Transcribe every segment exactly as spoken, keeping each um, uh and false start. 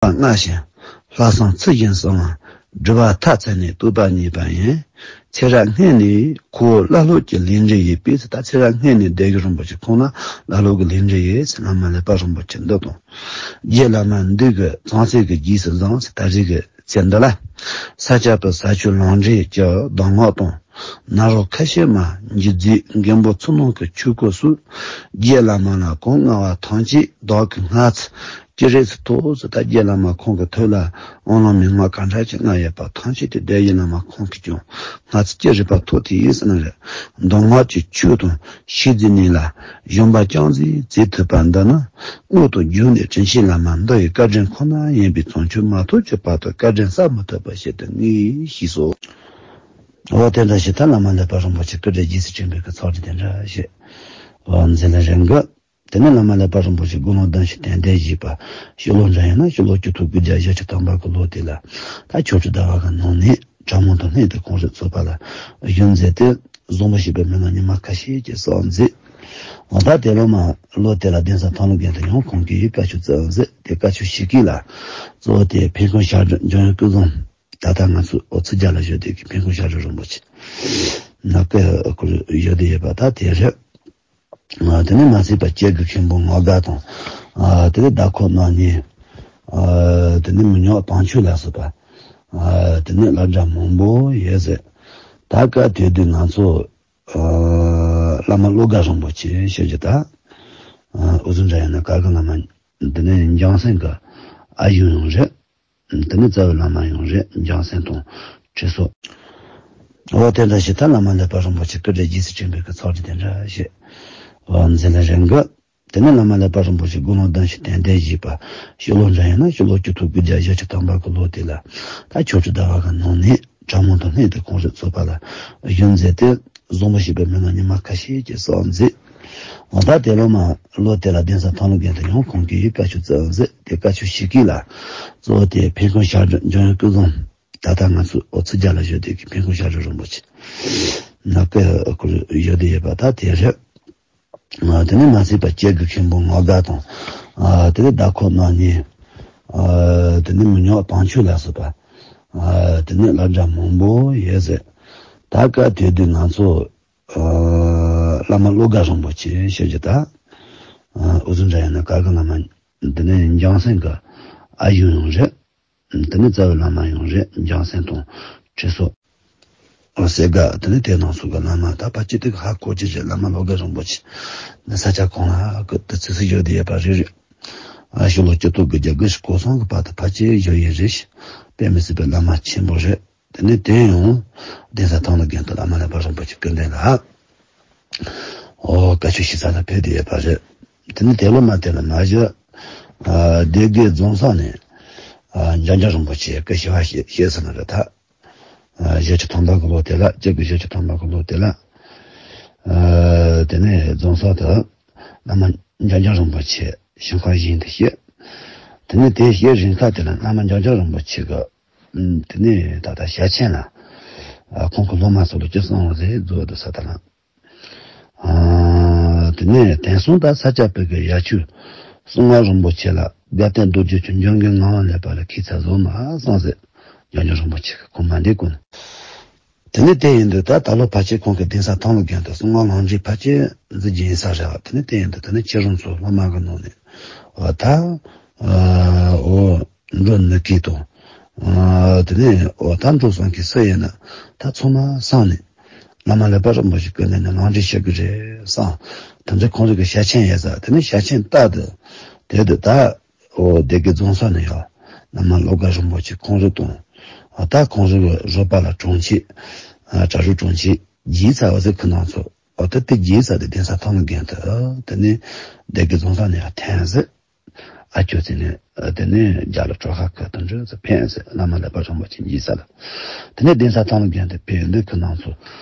པ་མངའ་ཞིང་། ལྷག་བསམ་ཚུལ་བཞིན་བསྲུང་བ། སྒྲུབ་པ་མཐའ་བཙལ་ནས་བསྟོད་པ་བརྙེས་པ་ཡིན། ཚེ་རབས་སྔོན་ནས་ཁོ་བོ་ཀླ་ཀློ་གི་ལས་འབྲས་ཡོད་པས། ད་ཚེ་རབས་སྔོན་ནས་སྡེ་དགེ་རིན་པོ་ཆེ་ཁོང་ལ་ཀླ་ཀློ་གི་ལས་འབྲས་ཡོད་ཟེར། བླ་མ་ཀླད་པ་རིན་པོ་ཆེ་འདི་དང་། རྗེ་བླ་མ་འདི་གི་ཚང་སྲས་ཀྱི་རྗེས་སུ་བཟུང་ཟེར། ད་རེས་ཀྱི་ཚེ་འདི་ལ། ས་སྐྱ་པའི་ས་ཆུ་ལུང་འདྲེན་གྱི་གདམས་ངག་དང་། ནཱ་རོ་ཁ་ཤས་མ་འཇུག་རྫས་མགོན་པོ་ཚུལ་སྣང་གི་ཆོས་སྐོར་སོགས། རྗེ་བླ་མ་ལ་གང་མངའ་བ་ཐམས་ཅད་བདག་གིས་སྔར་ཚུལ་ཅི་རིགས་སུ་ཐོབ་ཟེར། ད་རྗེ་བླ་མ་ཁོང་གི་ཐུགས་ལ་དབང་ལུང་མན་ངག་ག་འདྲ་ཅིག་མངའ་ཡོད་པ་ཐམས་ཅད་དེ་རྗེ་བླ་མ་ཁོང་གིས་ཀྱང་སྔར་ཚུལ་ཅི་རིགས་པ་ཐོབ་དེ་ཡིན་ཟེར་ན་རེད། གདམས་ངག་གི་ཆོས་དང་ཤེས་རྫས་རྣམས་ལ་གཞོམ་པ་ཅུང་ཟད་བྱེད་ཐུབ་པ་འདི་ནི། དངོས་དང་བརྒྱུད་ནས་དྲིན་ཆེན་བླ་མ་འདི་ཡི་བཀའ་དྲིན་ཁོ་ན་ཡིན་པས། བྱང་ཆུབ་མ་ཐོབ་ཀྱི་བར་དུ་བཀའ་དྲིན་གསབ་མི་ཐུབ་པ་ཞིག་ཏུ་ངེས་ཤེས་སོ། འོ་དེ་འདྲ་ཞིག་ད་བླ་མ་ཀླད་པ་རིན་པོ་ཆེ་སྐུ་དྲིན་རྗེས་སུ་དྲན་པའི་གི་ཚོགས་བསགས་དེ་འདྲ་ཞིག་འོ་མཛད་ལ་རིང་གི། དེ་ནས་བླ་མ་ཀླད་པ་རིན་པོ་ཆེ་དགུང་ལོ་བདུན་ཅུ་དོན་བདུན་བཞེས་པ། ཕྱི་ལོ་འདྲ་ཡིན་ན་ཕྱི་ལོ་ཆིག་སྟོང་དགུ་བརྒྱ་བཞི་བཅུ་ཐམ་པ་གི་ལོ་དེ་ལ། ད་ཆོས་ཀྱི་ཟླ་བ་གི་ནང་ནས་གྲྭ་མང་དང་ལྷན་དུ་ཁོང་རང་ཚོགས་པ་ལ་བཞུགས་མཛད་དེ། བཟང་པོ་བྱེད་པའི་མན་ངག་ཉི་མ་ཁ་ཤས་ཀྱི་གསུང་མཛད། འོ་ད་དེ་ལོ་མ་ལོ་དེ་ལ་གདན་ས་ཐང་ལྷ་དགོན་དུ་ཡང་ཁོང་གིས་བཀའ་ཆོས་བསྩལ་མཛད་དེ། བཀའ་ཆོས་ཞུ་མཁན་ལ་གཙོ་བོ་དེ་འཕན་ཁུང་ཞབས་དྲུང་འཇམ་དབྱངས་སྐུ་གཟུགས། ད་ལྟ་ང་ཚོ་འོ་ཚུ་རྒྱ་ལ་བཞུགས་དེ་གི་འཕན་ཁུང་ཞབས་དྲུང་རིན་པོ་ཆེ་ནག་གི་སྐོར་བཞུགས་དེ་ཡོད་པ་ད་དེ་རེད། ཨ་དེ་ནས་མ་ཚད་པ་སྐྱེ་དགུའི་མཁན་པོ་ངག་དགའ་དང་། ཨ་དེ་ནས་ཟླ་ཁོག་རྣམ་གཉིས། ཨ་དེ་ནས་མི་ཉག་དྭངས་ཆོས་ལ་སོགས་པ། ཨ་དེ་ནས་སློབ་གྲྭ་མང་པོ་ཡོད་ཟེར། ད་སྐབས་དེ་དུས་ང་ཚོ་ཨ་བླ་མ་བློ་དགའ་རིན་པོ་ཆེ་ཞེས་ཀྱི་ད། ཨ་འུ་ཚོ་འདྲ་ཡིན་ན་ག་གི་བླ་མ། དེ་ནས་འཇང་སྲས་ཀྱི་ཨ་ཞང་ཡང་རེད། དེ་ནས་རྩ་བའི་བླ་མ་ཡང་རེད། འཇང་སྲས་དང་ཁྲི་སོགས། འོ་དེ་འདྲ་ཞིག་ད་བླ་མ་ཀླད་པ་རིན་པོ་ཆེ་སྐུ་དྲིན་རྗེས་སུ་དྲན་པའི་གི་ཚོགས་བསགས་དེ་འདྲ་ཞིག་འོ་མཛད་ལ་རིང་གི། དེ་ནས་བླ་མ་ཀླད་པ་རིན་པོ་ཆེ་དགུང་ལོ་བདུན་ཅུ་དོན་བདུན་བཞེས་པ། ཕྱི་ལོ་འདྲ་ཡིན་ན་ཕྱི་ལོ་ཆིག་སྟོང་དགུ་བརྒྱ་བཞི་བཅུ་ཐམ་པ་གི་ལོ་དེ་ལ། ད་ཆོས་ཀྱི་ཟླ་བ་གི་ནང་ནས་གྲྭ་མང་དང་ལྷན་དུ་ཁོང་རང་ཚོགས་པ་ལ་བཞུགས་མཛད་དེ། བཟང་པོ་བྱེད་པའི་མན་ངག་ཉི་མ་ཁ་ཤས་ཀྱི་གསུང་མཛད། འོ་ད་དེ་ལོ་མ་ལོ་དེ་ལ་གདན་ས་ཐང་ལྷ་དགོན་དུ་ཡང་ཁོང་གིས་བཀའ་ཆོས་བསྩལ་མཛད་དེ། བཀའ་ཆོས་ཞུ་མཁན་ལ་གཙོ་བོ་དེ་འཕན་ཁུང་ཞབས་དྲུང་འཇམ་དབྱངས་སྐུ་གཟུགས། ད་ལྟ་ང་ཚོ་འོ་ཚུ་རྒྱ་ལ་བཞུགས་དེ་གི་འཕན་ཁུང་ཞབས་དྲུང་རིན་པོ་ཆེ་ནག་གི་སྐོར་བཞུགས་དེ་ཡོད་པ་ད་དེ་རེད། ཨ་དེ་ནས་མ་ཚད་པ་སྐྱེ་དགུའི་མཁན་པོ་ངག་དགའ་དང་། ཨ་དེ་ནས་ཟླ་ཁོག་རྣམ་གཉིས། ཨ་དེ་ནས་མི་ཉག་དྭངས་ཆོས་ལ་སོགས་པ། ཨ་དེ་ནས་སློབ་གྲྭ་མང་པོ་ཡོད་ཟེར། ད་སྐབས་དེ་དུས་ང་ཚོ་ཨ་བླ་མ་བློ་དགའ་རིན་པོ་ཆེ་ཞེས་ཀྱི་ད། ཨ་འུ་ཚོ་འདྲ་ཡིན་ན་ག་གི་བླ་མ། དེ་ནས་འཇང་སྲས་ཀྱི་ཨ་ཞང་ཡང་རེད། དེ་ནས་རྩ་བའི་བླ་མ་ཡང་རེད། འཇང་སྲས་དང་ཁྲི་སོགས། ཨོ་སེ་དགའ། དེ་ནས་དེ་ནང་སོགས་ཀྱི་བླ་མ་ད་ཕལ་ཆེར་དེ་ག་ཧ་གོ་རྒྱུ་རེད། བླ་མ་བློ་དགའ་རིན་པོ་ཆེ་ནི་ས་ཆ་གང་ལ་གི་དུས་ཚོད་སུ་བཞུགས་བསྡད་ཡོད་པ་རེད་རེད། ཨ་ཕྱི་ལོ་ཆིག་སྟོང་དགུ་བརྒྱ་དགུ་བཅུ་གོ་གསུམ་གྱི་བར་དུ་ཕལ་ཆེར་བཞུགས་ཡོད་རེད། དཔེ་མི་སྲིད་པའི་བླ་མ་ཆེན་པོ་རེད། དེ་ནས་དེ་ཡང་གདན་ས་ཐང་ལྷ་དགོན་དུ་བླ་མ་ཀླད་པ་རིན་པོ་ཆེ་སྐུ་མདུན་ལ། ཨོ་བཀའ་ཆོས་ཞུ་ས་ལ་ཕེབས་བསྡད་ཡོད་པ་རེད། དེ་ནས་དེ་ལོ་མ་དེ་ལ་མ་གཞི། ཨ་སྡེ་དགེ་རྫོང་སར་ནས། ཨ་འཇམ་དབྱངས་རིན་པོ་ཆེ་སྐུ་ཞབས་བཞེས་བཞེས་ཟིན་ན་རེད་ད། ཨ་བཞི་བཅུ་ཐམ་པ་གི་ལོ་དེ་ལ། སྤྱི་ལོ་བཞི་བཅུ་ཐམ་པ་གི་ལོ་དེ་ལ། ཨ་དེ་ནས་རྫོང་སར་དུ་བླ་མ་འཇམ་དབྱངས་རིན་པོ་ཆེ་ཞིང་ཁམས་བཞེངས་ཏེ་བཞེས། དེ་ནས་དེ་བཞེས་རིང་ཁ་དེ་ལ་བླ་མ་འཇམ་དབྱངས་རིན་པོ་ཆེ་གི། ཨ་དེ་ནས་ད་ལྟ་ཞལ་ཆེམས་ལ། ཨ་ཁོང་གི་སློབ་མ་ཚོ་ལ་ཅི་གསུངས་པ་རེད་བཟོ་འདུག་ས་ད་ལ། ཨ་དེ་ནས་དེང་སང་ད་ས་སྐྱ་པའི་གི་ཡ་ཆོས་གསང་སྔགས་རིན་པོ་ཆེ་ལ་དགའ་ལྡན་རྡོ་རྗེ་ཆོས་འཇམ་མགོན་ངག་དབང་ཀླད་པ་ལ་ཁྱད་མཚར་བཟོ་མ་སོང་ཟེར། འཇམ་དབྱངས་རིན་པོ་ཆེ་གི་ཁོང་མ་འདས་གོང་། དེ་ནས་དེ་ཡིན་དུས་ད་ད་ལོ་ཕལ་ཆེར་ཁོང་གི་གདན་ས་ཐང་ལྷ་དགོན་དུ་གསང་སྔགས་ལུང་འདྲེན་ཕལ་ཆེར་འཛིན་གྱི་ཡིན་ས་རེད་བ། དེ་ནས་དེ་ཡིན་དུས་དེ་ནས་ཁྱེད་རང་ཚོ་སློབ་མ་གི་ནང་ནས་འོ་ད་འོ་འགྲོ་ནུས་མཁན་དང་། ཨ་དེ་ནས་འོ་ད་འགྲོ་བསམ་མཁན་སུ་ཡིན་ན་ད་ཚང་མ་སང་ནས་བླ་མ་ཀླད་པ་རིན་པོ་ཆེ་སྐུ་མདུན་ནས་ལུང་འདྲེན་བྱེད་དགོས་རེད་བསམ། དེ་ཚོ་ཁོང་རང་གི་ཞལ་ཆེམས་ཡོད་ས། དེ་ནས་ཞལ་ཆེམས་ལྟར་དུ་དེ་དུས་ད་འོ་སྡེ་དགེ་རྫོང་སར་ནས་ཡང་བླ་མ་བློ་དགའ་རིན་པོ་ཆེ་ཁོང་རང་དང་། ཨ་ད་ཁོང་རང་གི་རོགས་པ་ལ་དྲུང་ཆེ། ཨ་གྲྭ་རོགས་དྲུང་ཆེ་རྗེས་ཚ་བ་ཟེར་ཁོ་རང་ཚོ། འོ་ད་དེ་རྗེས་ཚ་དེ་གདན་ས་ཐང་ལྷ་དགོན་དུ་དེ་ནས་སྡེ་དགེ་རྫོང་སར་ནས་ཡང་འཐེན་ཟེར། ཨ་ཅོ་ཚེ་ནས་དེ་ནས་རྒྱ་ལ་གྲོ་ཁ་ཁ་དང་འདྲ་ཚོ་འཕེན་ཟེར། བླ་མ་ཀླད་པ་རིན་པོ་ཆེ་འཇིགས་ས་ལ། དེ་ནས་གདན་ས་ཐང་ལྷ་དགོན་དུ་ཕེབས་འདུག་ཁོ་རང་ཚོ།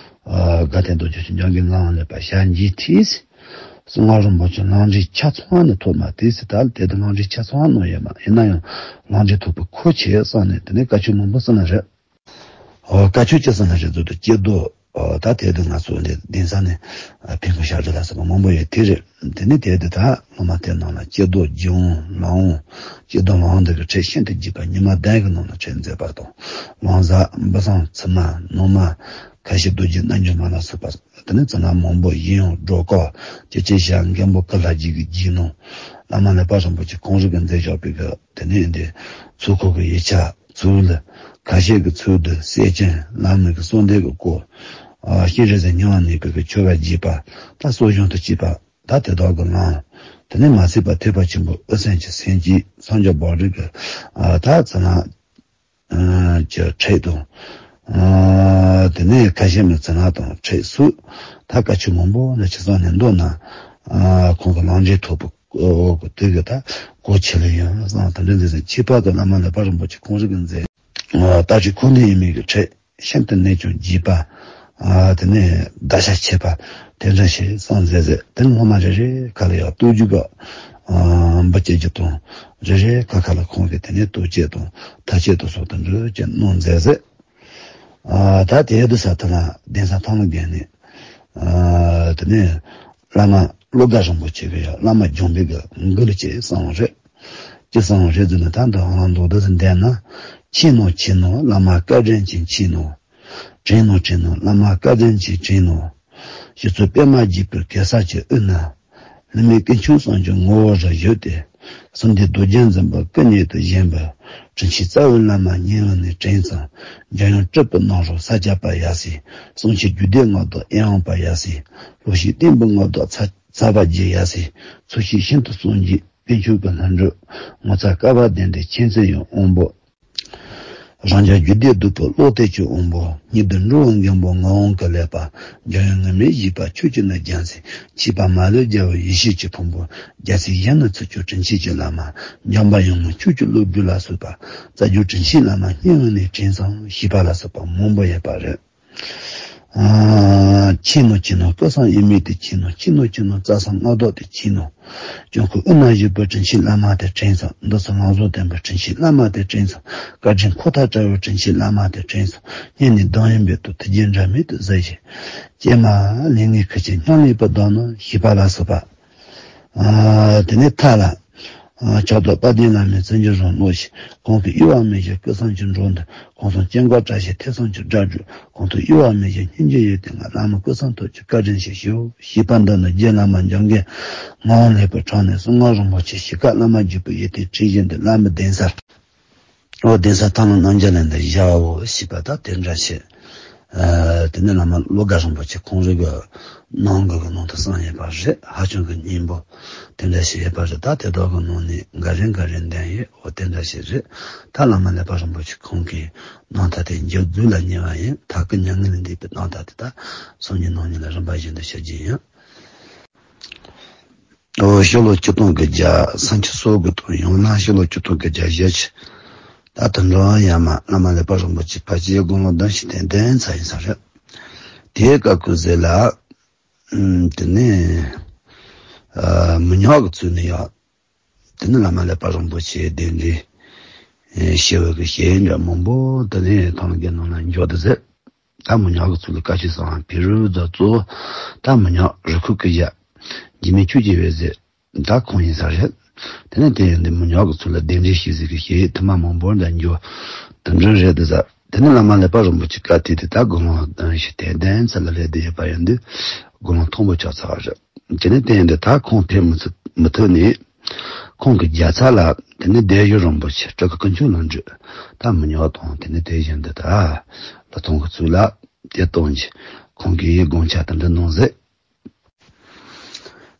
ཨ་དགའ་ལྡན་རྡོ་རྗེ་ཆོས་འཇམ་མགོན་ངག་དབང་ཀླད་པ་ཞལ་མཇལ་ཐེངས། གསང་སྔགས་རིན་པོ་ཆེ་ལུང་འདྲེན་ཆ་ཚང་ནས་ཐོབ་མ་དེ་སྲིད་ད་དེ་དུས་ལུང་འདྲེན་ཆ་ཚང་གནང་ཡོད་མ་ཡིན་ན་ཡང་ལུང་འདྲེན་ཐོབ་པའི་ཁུར་ཆེ་བསམ་ནས་དེ་ནས་བཀའ་ཆོས་མང་པོ་གསུངས་ནི་རེད། ཨོ་བཀའ་ཆོས་ཅི་གསུངས་ནི་རེད་ཟེར་དུས་སྐྱིད་སྡུག་ཨོ་ད་དེ་དུས་ང་ཚོ་འདི་གདན་ས་ནས་ཨ་ཕེབས་དགོས་ཤག་རེད་ལ་ཟེར་བ་མང་པོ་ཡོད་དེ་རེད། དེ་ནས་དེ་དུས་ད་སློབ་མ་དེ་ནང་ལ་སྐྱེ་རྡོར་རྗེ་དབོན་ལག་དབང་། སྐྱེ་རྡོར་ལག་དབང་འདི་གི་ཁྲིད་ཤིན་ཏུ་རྒྱས་པ་ཉི་མ་བདུན་གྱི་ནང་ལ་ཁྲིད་མཛད་པ་དང་། ལམ་བཟང་འབུམ་ཚང་ཚུལ་མ་ནང་མ་ཁ་ཤས་རྡོ་རྗེ་རྣལ་འབྱོར་མ་ལ་སོགས་པ། དེ་ནས་ཚུལ་ལ་མང་པོ་ཡིན་ཡང་སྒྲོལ་དཀར་སྐྱེ་ཅན་ཞྭ་མགོན་པོ་ཀུན་ལེགས་རྗེ་གི་རྗེས་གནང་། བླ་མ་ལེགས་པ་རིན་པོ་ཆེ་ཁོང་རང་གིས་མཛད་བཞག་པའི་གི་དེ་ནས་འདི་ཚུལ་ཁོ་གི་ཡིག་ཆ་ཚུལ་ལ་ཁ་ཤས་ཀྱི་ཚུལ་དུ་སྲས་ཆེན་བླ་མའི་གི་གསུང་ལྡན་གྱི་སྐོར། ཨ་སྤྱན་རས་གཟིགས་མྱ་ངན་ལས་འདས་པའི་ཆོ་ག་རྒྱས་པ་ད་གསོ་སྦྱོང་དུ་བྱས་པ། ད་དེ་དག་གི་ནང་། དེ་ནས་མ་ཚད་པ་ཐེག་པ་ཆེན་པོ་ཨུ་སེམས་ཀྱི་སེམས་བསྐྱེད་སངས་རྒྱས་བག་རིགས་ཀྱི་ཨ་ད་ཚུལ་ལ་ཨ་ཀྱི་ཁྲིད་དང་། ཨ་དེ་ནས་ཁ་ཤས་མི་ཚུལ་ལ་དང་ཁྲིད་སུ་ད་བཀའ་ཆོས་མང་པོ་ནས་ཆེ་སོང་ནས་མདོར་ན་ཨ་ཁོང་གི་ལམ་འབྲས་ཐོབ་པའི་འོག་གི་དུས་ཀྱི་ད་གོ་ཆེ་ལ་ཡང་བསམ་དེ་འདྲ་མཛད་ཟིན། ཁྱད་པར་དུ་བླ་མ་ལེགས་པ་རིན་པོ་ཆེ་ཁོང་རང་གིས་མཛད་ཨ་ད་ཅི་ཁོ་ནའི་ཡིན་མིན་གྱི་ཁྲིད། ཤིན་ཏུ་གནད་ཀྱང་རྒྱས་པ། ཨ་དེ་ནས་བརྡར་ཤ་ཆེ་བ། དེ་འདྲ་ཞིག་གསུངས་མཛད་མཛད། དེ་ནས་སློབ་མ་རེ་རེ་ཁ་ལ་ཡང་བསྟོད་རྒྱུ་ག་ཨ་འབུལ་སྐྱེལ་རྒྱུ་དང་། རེ་རེ་ཁ་ཁ་ལ་ཁོང་གིས་དེ་ནས་བསྟོད་སྐྱེལ་དང་ཐབས་ཤེས་དང་སོགས་དེ་འདྲ་ཅིག་གནང་མཛད་མཛད། ཨ་ད་དེ་དུས་ས་དེ་ལ་གདན་ས་ཐང་ལ་བརྒལ་ནས། ཨ་དེ་ནས་བླ་མ་བློ་དགའ་རིན་པོ་ཆེ་གིས་ཡང་བླ་མ་སྦྱོང་བའི་གི་མགུར་ཅིག་གསུངས་པ་རེད། ཅི་གསུངས་རེད་ཟེར་ན། ད་འདི་ཧ་ལམ་མདོར་བསྡུས་སུ་བསྡད་ན། མཁྱེན་ནོ་མཁྱེན་ནོ་བླ་མ་བཀའ་དྲིན་ཅན་མཁྱེན་ནོ། དྲན་ནོ་དྲན་ནོ་བླ་མ་བཀའ་དྲིན་ཅན་དྲན་ནོ། ཞུ་ཚོད་པད་མ་རྒྱས་པའི་གེ་སར་གྱི་དབུས་ན། ལི་མི་ཀུན་མཁྱེན་སངས་རྒྱས་ངོ་བོ་རུ་བཞུགས་ཏེ། གསུམ་ལྡན་རྡོ་རྗེ་འཛིན་པ་སྐུ་ཉིད་དུ་བཞེངས་པའི། དྲིན་ཆེན་རྩ་བའི་བླ་མ་སྙིང་དབུས་ནས་དྲན་ཙམ། འཇམ་དབྱངས་སྤྲུལ་པའི་ནང་རོལ་ས་སྐྱ་པ་ཡབ་སྲས། གསུང་ཆེན་རྒྱུད་སྡེ་ལྔ་བདག་ཨེ་ཝཾ་པ་ཡབ་སྲས། སློབ་བཤད་བསྟན་པའི་མངའ་བདག་ཚ་ཚ་བ་རྗེ་ཡབ་སྲས། ཚུལ་ཤིང་ཤིན་ཏུ་གསུང་རྒྱས་དཔལ་ཆོས་ཀྱི་ལྷུན་གྲུབ། ངོ་མཚར་དཀའ་བ་སྡུད་འདས་མཁྱེན་བརྩེ་ཡི་དབང་པོ། རང་རྒྱལ་རྒྱུད་སྡེ་བདུད་པའི་གློག་ཐིག་གི་དབང་པོ། སྙིགས་དུས་འགྲོ་བའི་མགོན་པོ་ངག་དབང་གི་ཀླད་པ། འཇམ་དབྱངས་ངུར་སྨྲིག་བཞད་པ་ཁྱོད་ཀྱི་ནི་རྒྱལ་མཚན། མཆེད་པ་མ་ལུས་རྒྱལ་བའི་ཡེ་ཤེས་ཀྱི་ཕུང་པོ། རྒྱལ་སྲས་ཞིང་ནས་ཚུར་སྤྱོད་དྲིན་ཆེན་གྱི་བླ་མ། འཇམ་དཔལ་ཡང་མོ་ཁྱོད་ཀྱི་སློབ་བརྒྱུད་ལ་སོགས་པ། རྩ་བརྒྱུད་དྲིན་ཆེན་བླ་མ་སྙིང་དབུས་ནས་དྲན་ཙམ་ཞེས་པ་ལ་སོགས་པ་མང་པོ་ཡོད་པ་རེད། ཨ་མཁྱེན་ནོ་མཁྱེན་ནོ་སྐུ་གསུམ་དབྱེར་མེད་དེ་མཁྱེན་ནོ། མཁྱེན་ནོ་མཁྱེན་ནོ་རྩ་གསུམ་སྔགས་བདག་དེ་མཁྱེན་ནོ། སྐྱོང་ཁུག་དབུས་ན་བཞུགས་པའི་དྲིན་ཆེན་བླ་མ་དེ་དྲན་ཙམ། འདི་ཚོ་ངག་བཟང་བསྟན་པའི་དྲིན་ཆེན་བླ་མ་དེ་དྲན་ཙམ། བཀའ་དྲིན་འཁོར་མཐའ་བྲལ་བའི་དྲིན་ཆེན་བླ་མ་དེ་དྲན་ཙམ། སྙན་ནས་གདངས་ཡོད་པའི་དུ་ཐུགས་རྗེ་འབྲལ་མེད་དུ་གཟིགས་ཤིག། ཀྱེ་མ་ལས་ངན་ཁུར་ཆེན་སྙིང་ལས་པའི་གདོང་ནི་ཞེས་པ་ལ་སོགས་པ། ཨ་དེ་ནས་མཐའ་ལ། ཨ་ཕྱག་རྡོར་དཔལ་ལྡན་བླ་མའི་བརྩོན་འགྲུས་རང་གནོང་ཞིང་། ཁོང་གི་གཡོ་བ་མེད་བཞིན་སྐུ་གསུམ་གྱི་འགྲོ་འདུག། ཁོང་གསུམ་སྐྱེ་འགག་བྲལ་ཞིང་ཐེག་གསུམ་གྱི་སྒྲ་སྒྲོགས། ཁོང་དུ་གཡོ་བ་མེད་བཞིན་སྙིང་རྗེ་ཡོད་དེ་ང་། བླ་མ་སྐུ་གསུམ་ཐུགས་ཀྱི་བཀའ་དྲིན་ཞེས་ཞུ། ཞེས་པ་འདི་ནི་རྗེ་བླ་མ་འཇམ་མགོན་ངག་དབང་ལེགས་པའི་ཕྲིན་ལས་གསུང་ངག་རིན་པོ་ཆེ་ཞིང་ཁམས་བླ་མ་བརྒྱུད་པའི་ཡོན་ཏན་བྲིས་བཞིན་དུ་བླ་མའི་གདན་སར། འོ་གདན་ས་ཐང་ལ་རྣམ་རྒྱལ་གླིང་དུ་བཞག་འོ་ཞེས་པ་ད་དེ་འདྲ་བྱས། ཨ་དེ་ནས་བླ་མ་བློ་དགའ་རིན་པོ་ཆེ་ཁོང་རང་གི་ནང་གི་ནང་དུ་གསུངས་ཡོད་པ་རེད། ཧ་ཅང་གི་སྙན་པོ་དེ་འདྲ་ཞིག་ཡོད་པ་རེད། ད་དེ་དག་གི་ནང་ནས་འགའ་རེ་འགའ་རེ་འདོན་ཡོད། འོ་དེ་འདྲ་ཞིག་རེད། ད་བླ་མ་ལེགས་པ་རིན་པོ་ཆེ་ཁོང་གི་རྣམ་ཐར་དེ་མཇུག་མཛོད་ལ་ཉེ་བ་ཡིན། ད་སྐུ་མྱ་ངན་ལས་འདས་པའི་རྣམ་ཐར་དེ་ད་སང་ཉིན་གནངས་ཉིན་ལ་རིམ་པ་བཞིན་དུ་ཞུ་རྒྱུ་ཡིན། ཨོ་ཕྱི་ལོ་ཆིག་སྟོང་དགུ་བརྒྱ་སུམ་ཅུ་སོ་དགུ་དང་ཡང་ན་ཕྱི་ལོ་ཆིག་སྟོང་དགུ་བརྒྱ་བཞི་བཅུ། ད་དུང་འགྲོ་བ་ཡར་མར་བླ་མ་ལེགས་པ་རིན་པོ་ཆེ་ཕལ་ཆེར་དགུང་ལོ་བདུན་ཅུ་དོན་བདུན་ཙམ་ཡིན་ས་རེད། དེའི་སྐབས་ཀྱི་ཟེར་ལ། ཨམ་དེ་ནས་ཨ་མི་ཉག་གི་ཚུལ་ནས་ཡང་། དེ་ནས་བླ་མ་ལེགས་པ་རིན་པོ་ཆེའི་གདན་འདྲེན་ཞུ་བའི་གི་ཞལ་འདྲ་མང་པོ་དེ་ནས་ཐང་རྒྱལ་ནང་ལ་འབྱོར་དུ་ཟེར། ད་མི་ཉག་གི་ཚུལ་ལ་བཀའ་ཆོས་གསང་བ་ཕེབས་རུ་རྫ་གཙོ། ད་མི་ཉག་རུ་ཁུག་གི་ཡ། འཇིགས་མེད་ཆོས་ཀྱི་འོད་ཟེར། ད་ཁོང་ཡིན་ས་རེད། དེ་ནས་དེ་ཡིན་དུས་མི་ཉག་གི་ཚུལ་ལ་གདན་འདྲེན་ཞུས་ཟིག་གི་ཞེས་ཐུན་མ་མང་པོར་འདྲ་འགྱོ། དུ་འགྲོ་རེད་དུ་ཟ། དེ་ནས་བླ་མ་ལེགས་པ་རིན་པོ་ཆེ་བཀའ་དེ་དེ་ད་དགུང་ལོ་བདུན་ཅུ་དོན་བདུན་ཙམ་ལ་སླེབས་བསྡད་ཡོད་པ་ཡིན་དུས་དགུང་ལོ་མཐོན་པོ་ཆགས་ཚར་བ་རེད། དེ་ནས་དེ་ཡིན་དུས་ད་ཁོང་ཕེབས་མི་ཚུ་མི་ཐུབ་ནས། ཁོང་གི་རྒྱལ་ཚབ་ལ་དེ་ནས་སྡེ་བཞི་རིན་པོ་ཆེ་སྤྲུལ་སྐུ་ཀུན་མཁྱེན་ལྷུན་གྲུབ་ད་མི་ཉག་དང་དེ་ནས་དེ་བཞིན་དུ་ད་ལོ་ཐོང་གི་ཚུལ་ལ་དེ་གཏོང་གྱི་ཁོང་གིས་དགོངས་འཆར་དེ་འདྲ་གནང་ཟེར།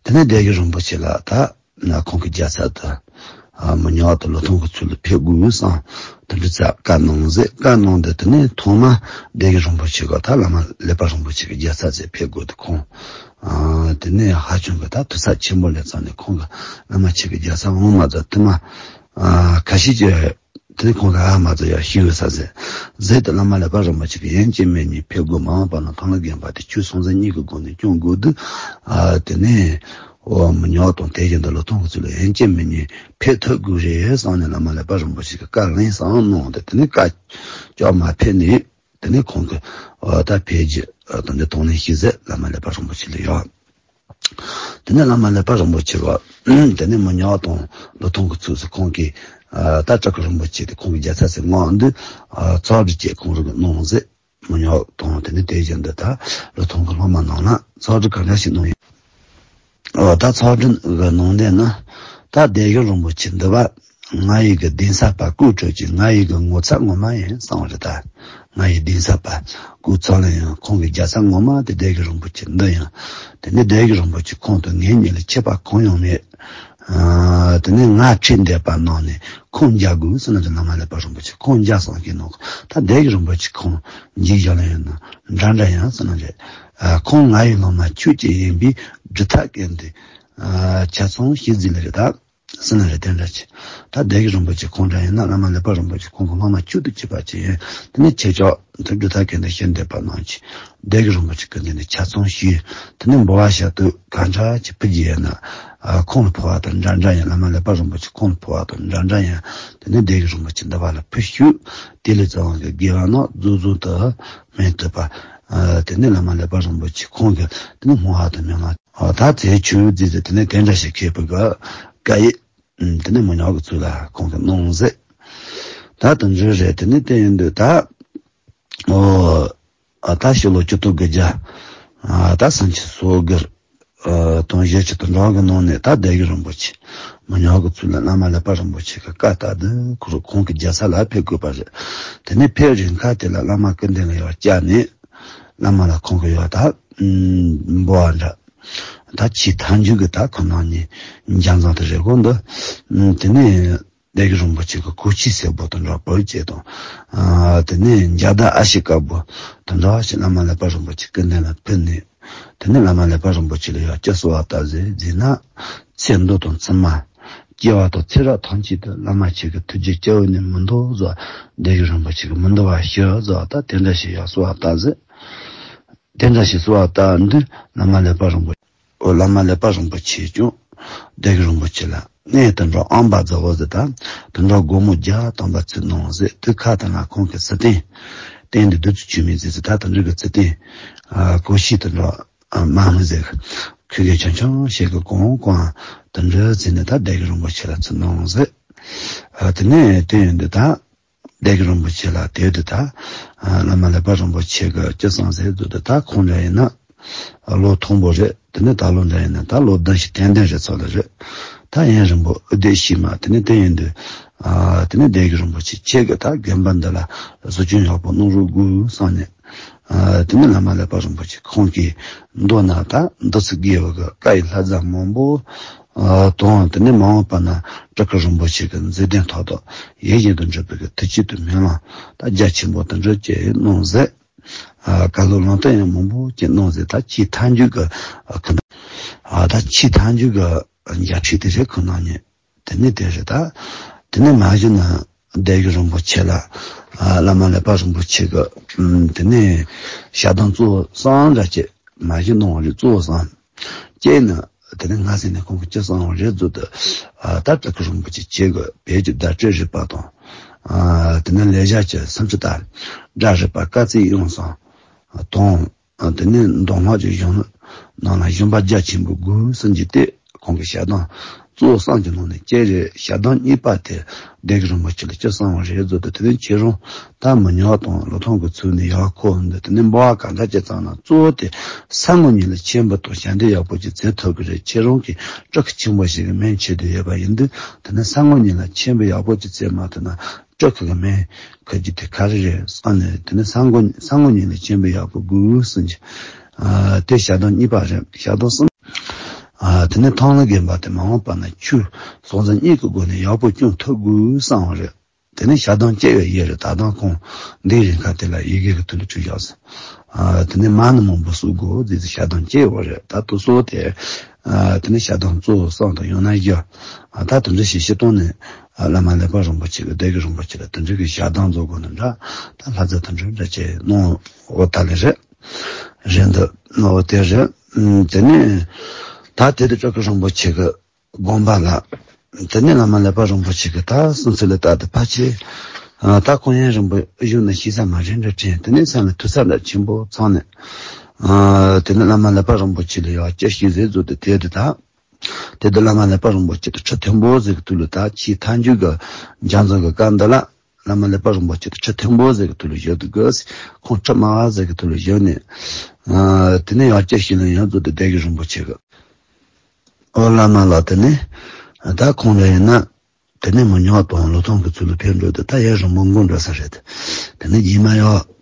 དེ་ནས་སྡེ་བཞི་རིན་པོ་ཆེ་ལ་ད་ན་ཁོང་གི་རྒྱལ་ཚབ་ཏུ་ཨ་མི་ཉག་ཏུ་ལོ་ཐོང་གི་ཚུལ་ལ་ཕེབས་དགོས་བསམ་དེ་འདྲ་ཙག་བཀའ་གནང་ཟེར། བཀའ་གནང་དེ་དེ་ནས་ཐོག་མ་སྡེ་བཞི་རིན་པོ་ཆེ་ག་ད་བླ་མ་ལེགས་པ་རིན་པོ་ཆེ་གི་རྒྱལ་ཚབ་ཟེར་ཕེབས་དགོས་དུས་ཁོང་ཨ་དེ་ནས་ཧ་ཅང་གི་ད་དུས་ཚོད་ཆེན་པོ་ལས་ཙང་ནས་ཁོང་གི་བླ་མ་ཁྱེད་ཀྱི་རྒྱལ་ཚབ་འོང་མ་ཚོ་དུ་མ་ཨ་ཁ་ཤས་ཀྱི། དེ་ནས་ཁོང་གིས་ཨ་མ་ཚོ་ཡང་ཤི་འོས་ས་ཟེར། ཟེར་ཏེ་བླ་མ་ལེགས་པ་རིན་པོ་ཆེ་གིས་ཡན་ཆད་མེད་ནས་ཕེབས་དགོས་མ་འོངས་པ་ན་ཐང་ལྷ་དགོན་པ་དེ་ཆོས་སྲུང་བརྩི་གཉིས་ཀྱི་སྒོ་ནས་སྐྱོང་དགོས་དུས། ཨ་དེ་ནས་འོ་མི་ཉག་དང་དེ་བཞིན་དུ་ལོ་ཐོང་གི་ཚུལ་ལ་ཡན་ཆད་མེད་ནས་ཕེབས་ཐུབ་དགོས་རེད་བསམ་ནས་བླ་མ་ལེགས་པ་རིན་པོ་ཆེ་གིས་བཀའ་ལན་བསམ་གནང་སྟེ་དེ་ནས་བཀའ་ཅོག་མ་ཕེབས་ནས། དེ་ནས་ཁོང་གིས་ཨོ་ད་ཕེབས་རྒྱུ་ ཨ་དེ་འདྲ་མཐོང་ལེན་ཞུས་ཟེར་བླ་མ་ཀླད་པ་རིན་པོ་ཆེ་ལ་ཡོད། དེ་ནས་བླ་མ་ཀླད་པ་རིན་པོ་ཆེ་བ། དེ་ནས་མི་ཉག་དང་ལོ་ཐོང་གི་ཚུལ་སུ་ཁོང་གིས་ཨ་ད་བྲག་དཀར་རིན་པོ་ཆེ་དེ་ཁོང་གི་རྒྱལ་ཚབ་སའི་ངག་འདི་ཨ་ཚོགས་སྒྲིག་བཅས་ཁོང་རང་གིས་གནང་ཟེར། མི་ཉག་དང་དེ་ནས་དེ་བཞིན་དུ་ད་ལོ་ཐོང་གི་སློབ་མ་རྣམས་ལ་ཚོགས་སྒྲིག་ག་འདྲ་ཞིག་གནང་ཡོད། འོ་ད་ཚོགས་སྒྲིག་གི་ནང་དོན་ནི། ད་སྡེ་བཞི་རིན་པོ་ཆེ་འདི་བ། ང་ཡི་གི་གདན་ས་པ་སྐུ་དྲུག་ཅུ་ང་ཡི་གི་ངོ་ཚ་ངོ་མ་ཡིན་གསུངས་པ་རེད་ད། ང་ཡི་གདན་ས་པ་སྐུ་ཚ་ལ་ཡང་ཁོང་གི་རྒྱལ་ས་ངོ་མ་དེ་སྡེ་བཞི་རིན་པོ་ཆེ་འདི་ཡང་། དེ་ནས་སྡེ་བཞི་རིན་པོ་ཆེ་ཁོང་དང་ངེད་གཉིས་ལ་ཁྱད་པར་གང་ཡང་མེད། ཨ་དེ་ནས་ང་ཁྲིད་འདེབས་པ་གནང་ནས་ཁོང་མཇལ་དགོས་ཟེར་ན་དེ་བླ་མ་ཀླད་པ་རིན་པོ་ཆེ་ཁོང་མཇལ་སོང་གི་ནོ། ད་སྡེ་བཞི་རིན་པོ་ཆེ་ཁོང་མཇལ་བཞག་ལ་ཡང་ན་འདྲ་འདྲ་ཡང་ཟེར་ན་རེད། ཨ་ཁོང་ང་ཡི་སློབ་མ་ཁྱོད་ཀྱི་ཡིན་པས་སྒྲུབ་ཐབས་མཁན་དེ། ཨ་ཆ་ཚང་ཤེས་རྫི་ལ་རེད་ད། ཟེར་ན་རེད་དེ་འདྲ་ཆེ། ད་སྡེ་བཞི་རིན་པོ་ཆེ་ཁོང་འདྲ་ཡིན་ན་བླ་མ་ཀླད་པ་རིན་པོ་ཆེ་ཁོང་གི་སློབ་མ་ཁྱོད་དུ་གཅིག་པ་ཆེ་ཡིན། དེ་ནས་ཁྱེད་ཅག་དེ་སྒྲུབ་ཐབས་མཁན་དེ་ཤེས་འདེབས་པ་གནང་ཆེ། སྡེ་བཞི་རིན་པོ་ཆེ་གི་འདི་ནས་ཆ་ཚང་ཤེས། དེ་ནས་འབུལ་བ་ཞབས་ཏོག་ག་འདྲ་ཆེ་ཕུལ་གྱི་ཡོད་ན། ཨ་ཁོང་ལ་ཕུལ་བ་དང་འདྲ་འདྲ་ཡིན། བླ་མ་ཀླད་པ་རིན་པོ་ཆེ་ཁོང་ལ་ཕུལ་བ་དང་འདྲ་འདྲ་ཡིན། དེ་ནས་སྡེ་བཞི་རིན་པོ་ཆེ་འདི་བ་ལ་ཕུལ་ཤོག་དེ་ལས་རྩ་བ་གི་དགེ་བ་རྣམས་རྫོགས་རྫོགས་དུ་སྨིན་ཐུབ་པ། ཨ་དེ་ནས་བླ་མ་ཀླད་པ་རིན་པོ་ཆེ་ཁོང་གི་དེ་ནས་སྨོན་བ་དང་སྨོན་ལམ། ཨ་ད་ཚེ་ཆུ་རྫི་ཟེར་དེ་ནས་དེ་འདྲ་ཞིག་མཁས་པའི་གི་བཀའ་ཡིག་དེ་ནས་མི་ཉག་གི་ཚུལ་ལ་ཁོང་གིས་གནང་ཟེར། ད་དེ་འདྲ་རེད། དེ་ནས་དེ་ཡིན་དུས་ད། ཨོ། ཨ་ད་ཕྱི་ལོ་བཅུ་སྟོང་དགུ་བརྒྱ། ཨ་ད་སུམ་ཅུ་སོ་དགུ། ཨ་དང་བཞི་བཅུ་དང་འགྲོ་གི་ནང་ནས་ད་སྡེ་བཞི་རིན་པོ་ཆེ། མི་ཉག་གི་ཚུལ་ལ་བླ་མ་ཀླད་པ་རིན་པོ་ཆེ་གི་བཀའ་ལྟར་དུ་ཁོ་རང་ཁོང་གི་རྒྱལ་ས་ལ་ཕེབས་དགོས་པ་རེད། དེ་ནས་ཕེབས་རིང་ཁ་དེ་ལ་བླ་མ་སྐུ་མདུན་ལ་ཡར་བཅར་ནས། བླ་མ་ལ་ཁོང་གི་ཡར་ད། འབུལ་བ་འདྲ། ད་ཆེས་མཐའ་མཇུག་གི་ད་ཁོ་ན་ནི་འཇམ་ཙང་དེ་རེད་གོ་འདུག་དེ་ནས་སྡེ་བཞི་རིན་པོ་ཆེ་གི་གོ་ཆའི་སྲས་པོ་དང་འདྲ་བོ་བཅས་དང་། དེ་ནས་རྒྱ་ཟླ་ཨ་ཤི་དཀར་པོ་དང་འདྲ་བ་ཞིག་བླ་མ་ཀླད་པ་རིན་པོ་ཆེ་སྐུ་མདུན་ལ་ཕུལ་ནས། དེ་ནས་བླ་མ་ཀླད་པ་རིན་པོ་ཆེ་ལ་ཡར་སྐྱབས་སུ་བ་ལྟ་ཟེར་ཟེར་ན། ཚེ་མདོ་དང་ཚེ་མ། སྐྱེ་བ་དང་ཚེ་རབས་ཐམས་ཅད་དུ་བླ་མ་ཁྱེད་ཀྱི་ཐུགས་རྗེ་སྐྱེ་བོ་ནི་མི་འདོར་ཟེར། སྡེ་བཞི་རིན་པོ་ཆེ་གི་མི་འདོར་བ་ཞུ་ཟེར་ད་དེ་འདྲ་ཞིག་ཡར་གསོལ་བ་བཏབ་ཟེར། དེ་འདྲ་ཞིག་གསོལ་བ་བཏབ་འདི་བླ་མ་ཀླད་པ་རིན་པོ། ཨོ་བླ་མ་ཀླད་པ་རིན་པོ་ཆེ་ཀྱང་སྡེ་བཞི་རིན་པོ་ཆེ་ལ་གནས་དེ་འདྲ་ཨམ་བ་རྫ་བོ་ཟེར་ད་དེ་འདྲ་སྒོ་མོ་བརྒྱ་ཐམ་པ་ཚུར་གནང་ཟེར། དེ་ཁ་དེ་ན་ཁོང་གི་ཚུལ་བསྟན། བསྟན་འདི་བདུད་རྩི་ཆུ་མིག་ཟེར་ཟེར་ད་དེ་འདྲ་གི་ཚུལ་བསྟན། ཨ་གོ་ཤེས་དེ་འདྲ། ཨ་མ་མི་ཟེར། ཁུ་གེ་ཆུང་ཆུང་ཞིག་གི་གོང་གོང་དུ་འདྲི་ཟེར་ནས་ད་སྡེ་བཞི་རིན་པོ་ཆེ་ལ་ཚུར་གནང་ཟེར། ཨ་དེ་ནས་དེ་ཡིན་དུས་ད་སྡེ་བཞི་རིན་པོ་ཆེ་ལ་དེ་དུས་ད་ཨ་བླ་མ་ཀླད་པ་རིན་པོ་ཆེ་གི་ཅི་གསུང་ཟེར་དུས་ད་ཁོང་འདྲ་ཡིན་ན་ལོ་མཐོན་པོ་རེད། དེ་ནས་ད་ལོ་འདྲ་ཡིན་ན་ད་ལོ་བདུན་ཞིག་དན་ལྡན་རེད་ཚོ་ལ་རེད། ད་ཡུན་རིང་པོ་འོད་སྡེ་ཤི་མ་དེ་ནས་དེ་ཡིན་དུས་ཨ་དེ་ནས་སྡེ་བཞི་རིན་པོ་ཆེ་ཁྱེད་ཀྱི་ད་དགོན་པ་འདི་ལ་གཟི་བྱིན་ཡག་པོ་གནང་རོགས་དགོས་གསུངས་ནས། ཨ་དེ་ནས་བླ་མ་ཀླད་པ་རིན་པོ་ཆེ་ཁོང་གིས་མདོ་ན་ད་འདི་ཚོ་དགེ་བ་གི་བཀའ་ཡི་ལྷ་རྫས་མང་པོ་ཨ་དང་དེ་ནས་མ་འོངས་པ་ན་བྲག་དཀར་རིན་པོ་ཆེ་གི་མཛད་དོན་ཐོག་ཏུ་ཡིད་བཞིན་དུ་འགྲུབ་པའི་གི་ཐུགས་བསྐྱེད་དུ་སྨོན་ལམ་ད་རྒྱ་ཆེན་པོ་དུ་འགྲུབ་ཅེས་གནང་ཟེར། ཨ་བཀའ་སློབ་ལུང་བསྟན་ཡང་མང་པོ་ཅིག་གནང་ཟེར། ད་ཆེས་མཐའ་མཇུག་གི་ཨ་ཁོ་ན་ཨ་ད་ཆེས་མཐའ་མཇུག་གི་རྒྱ་ཁྲིད་དེ་རེད་ཁོ་ན་ཉིད། དེ་ནས་དེ་རེད་ད། དེ་ནས་མ་གཞི་ན་སྡེ་བཞི་རིན་པོ་ཆེ་ལ་ཨ་བླ་མ་ཀླད་པ་རིན་པོ་ཆེ་གི་ཨམ་དེ་ནས་ཞལ་གདམས་གཙོ་བོ་གསུམ་འདྲ་ཅིག་མ་གཞི་གནང་བ་རེད། གཙོ་བོ་གསུམ་གཅིག་ནི་དེ་ནས་སྔ་ས་ནས་ཁོང་གིས་ཅི་གསུངས་པ་རེད་ཟེར་དུས་ཨ་ད་བྲག་དཀར་རིན་པོ་ཆེ་ཁྱེད་ཀྱི་བོད་ཀྱི་བརྡ་སྤྲོད་རིག་པ་དང་ཨ་དེ་ནས་ལེགས་སྦྱར་གྱི་སུམ་ཅུ་རྩ་སྒྲ་རིག་པ་སྐར་རྩིས་དབྱངས་གསུམ་དང་། ཨ་དེ་ནས་མདོ་སྔགས་ཀྱི་གཞུང་ལུགས་ནང་ལ་ཞུམ་པ་རྒྱ་ཆེན་པོ་དགོས་གསུངས་ཀྱི་དེ་ཁོང་གི་ཞལ་གདམས་གཙོ་བོ་གསུམ་གྱི་ནང་ནས་གཅིག་རེད། ཞལ་གདམས་གཉིས་པ་དེ་སྡེ་བཞི་རིན་པོ་ཆེ་ལ་ཅི་གསུངས་པ་རེད་ཟེར་དུས་དེ་ནས་ཁྱེད་རང་ད་མི་ཉག་དང་ལོ་ཐོང་གི་ཚུལ་ནས་ཡར་འཁོར་འདི་དེ་ནས་འབུལ་བ་ག་འདྲ་ཅིག་བཏང་ན་གཙོ་བོ་དེ་ས་ངོ་གཉིས་ལ་མཆོད་འབུལ་དང་ཞལ་འདེབས་ཡག་པོ་ཅིག་མཛད་ཐུབ་ཀྱི་རེད། ཁྱེད་རང་གིས་སྤྲུལ་སྐུ་ཆེན་པོ་ཞིག་གི་མིང་བྱེད་དུ་ཡོད་པ་ཡིན་དུས་དེ་ནས་ས་ངོ་གཉིས་ལ་མཆོད་འབུལ་ཡག་པོ་ཅིག་མཛད་མ་ཐུབ་ན། སྤྲུལ་སྐུ་གི་མིང་ཁུར་རྒྱུ་དེ་ག་རེ་རེད་བསམ་ནས་དེ་ནས་ས་ངོ་ས་ངོ་གཉིས་ལ་མཆོད་འབུལ་ཡག་པོ་དགོས་གསུངས་ཀྱི། ཨ་དེ་ཞལ་གདམས་གཉིས་པ་རེད། ཞལ་གདམས་གསུམ། ཨ་དེ་ནས་ཐང་ལྷ་དགོན་པ་དེ་མ་འོངས་པ་ན་ཆོས་ཟང་ཟིང་གཉིས་ཀྱི་སྒོ་ནས་ཡག་པོ་སྐྱོང་ཐུབ་དགོས་གསུངས་པ་རེད། དེ་ནས་ཞལ་གདམས་བཅས་པའི་ཡི་རེད། ད་དུང་ཁོང་འདིའི་རིང་ཁ་དེ་ལ་ཡི་གེ་གི་ཐོག་ལ་བྲིས་བཞག་སོང་། ཨ་དེ་ནས་མ་ཎི་མང་པོ་གསུང་དགོས་ཟེར་ཏེ་ཞལ་གདམས་བཅས་པ་རེད། ད་དུ་གསུང་དེ། ཨ་དེ་ནས་ཞལ་གདམས་གཙོ་བོ་གསུམ་དང་ཡང་ན་བཞི། ཨ་ད་དེ་འདྲ་ཞིག་བྱས་བཏང་ནས་ཨ་བླ་མ་ཀླད་པ་རིན་པོ་ཆེ་གི་སྡེ་དགེ་རིན་པོ་ཆེ་ལ་དེ་འདྲ་གི་ཞལ་གདམས་རྫོགས་དགོས་ནི་འདྲ། ད་ལྷ་རྫས་དེ་འདྲ་འདྲ་བྱས་གནང་འོ་ད་ལེ་རེད། རེད་འདུག་ནོ་དེ་རེད། ཨུམ་དེ་ནས་ད་དེ་དུ་བྲག་དཀར་རིན་པོ་ཆེ་གི་དགོངས་པ་ལ། དེ་ནས་བླ་མ་ཀླད་པ་རིན་པོ་ཆེ་གི་ད་གསུང་ཚུལ་ལ་བལྟས་ཏེ་ཕལ་ཆེར་ཨ་ད་ཁོང་ཡན་རིན་པོ་གཞུང་ནས་ཤེས་ས་མ་རེད་འདྲ་དྲན། དེ་ནས་སེམས་ལ་ཐུགས་ས་ལ་ཆེན་པོ་ཚང་ནས། ཨ་དེ་ནས་བླ་མ་ཀླད་པ་རིན་པོ་ཆེ་ལ་ཡང་སྐྱབས་ཞུས་ཟེར་བཟོ་དེ་དེ་དེ་དག་དེ་དུས་བླ་མ་ཀླད་པ་རིན་པོ་ཆེ་དང་ཁྲི་མཐོན་པོ་ཟེར་གི་དུས་ལ་ད་ཆེས་མཐའ་མཇུག་གི་འཇང་ཚོང་གི་སྐབས་འདི་ལ་བླ་མ་ཀླད་པ་རིན་པོ་ཆེ་དང་ཁྲི་མཐོན་པོ་ཟེར་གི་དུས་ལ་བཞུགས་འདུག་གི། ཁོང་ཁྲི་དམའ་བ་ཟེར་གི་དུས་ལ་བཞུགས་ནས། ཨ་དེ་ནས་ཡང་སྐྱབས་ཞུས་ལ་ཡང་བཟོ་དེ་སྡེ་དགེ་རིན་པོ་ཆེ་གི། ཨོ་བླ་མ་ལགས་དེ་ནས་ད་ཁོང་ལ་ཡིན་ན། དེ་ནས་མི་ཉག་དང་ལོ་ཐོང་གི་ཚུལ་ལ་ཕེབས་འགྲོ་དུས་ད་ཡར་རིན་པོ་མགོ་འགྲོ་ས་རེད། དེ་ནས་རྗེས་མ་ཡང་།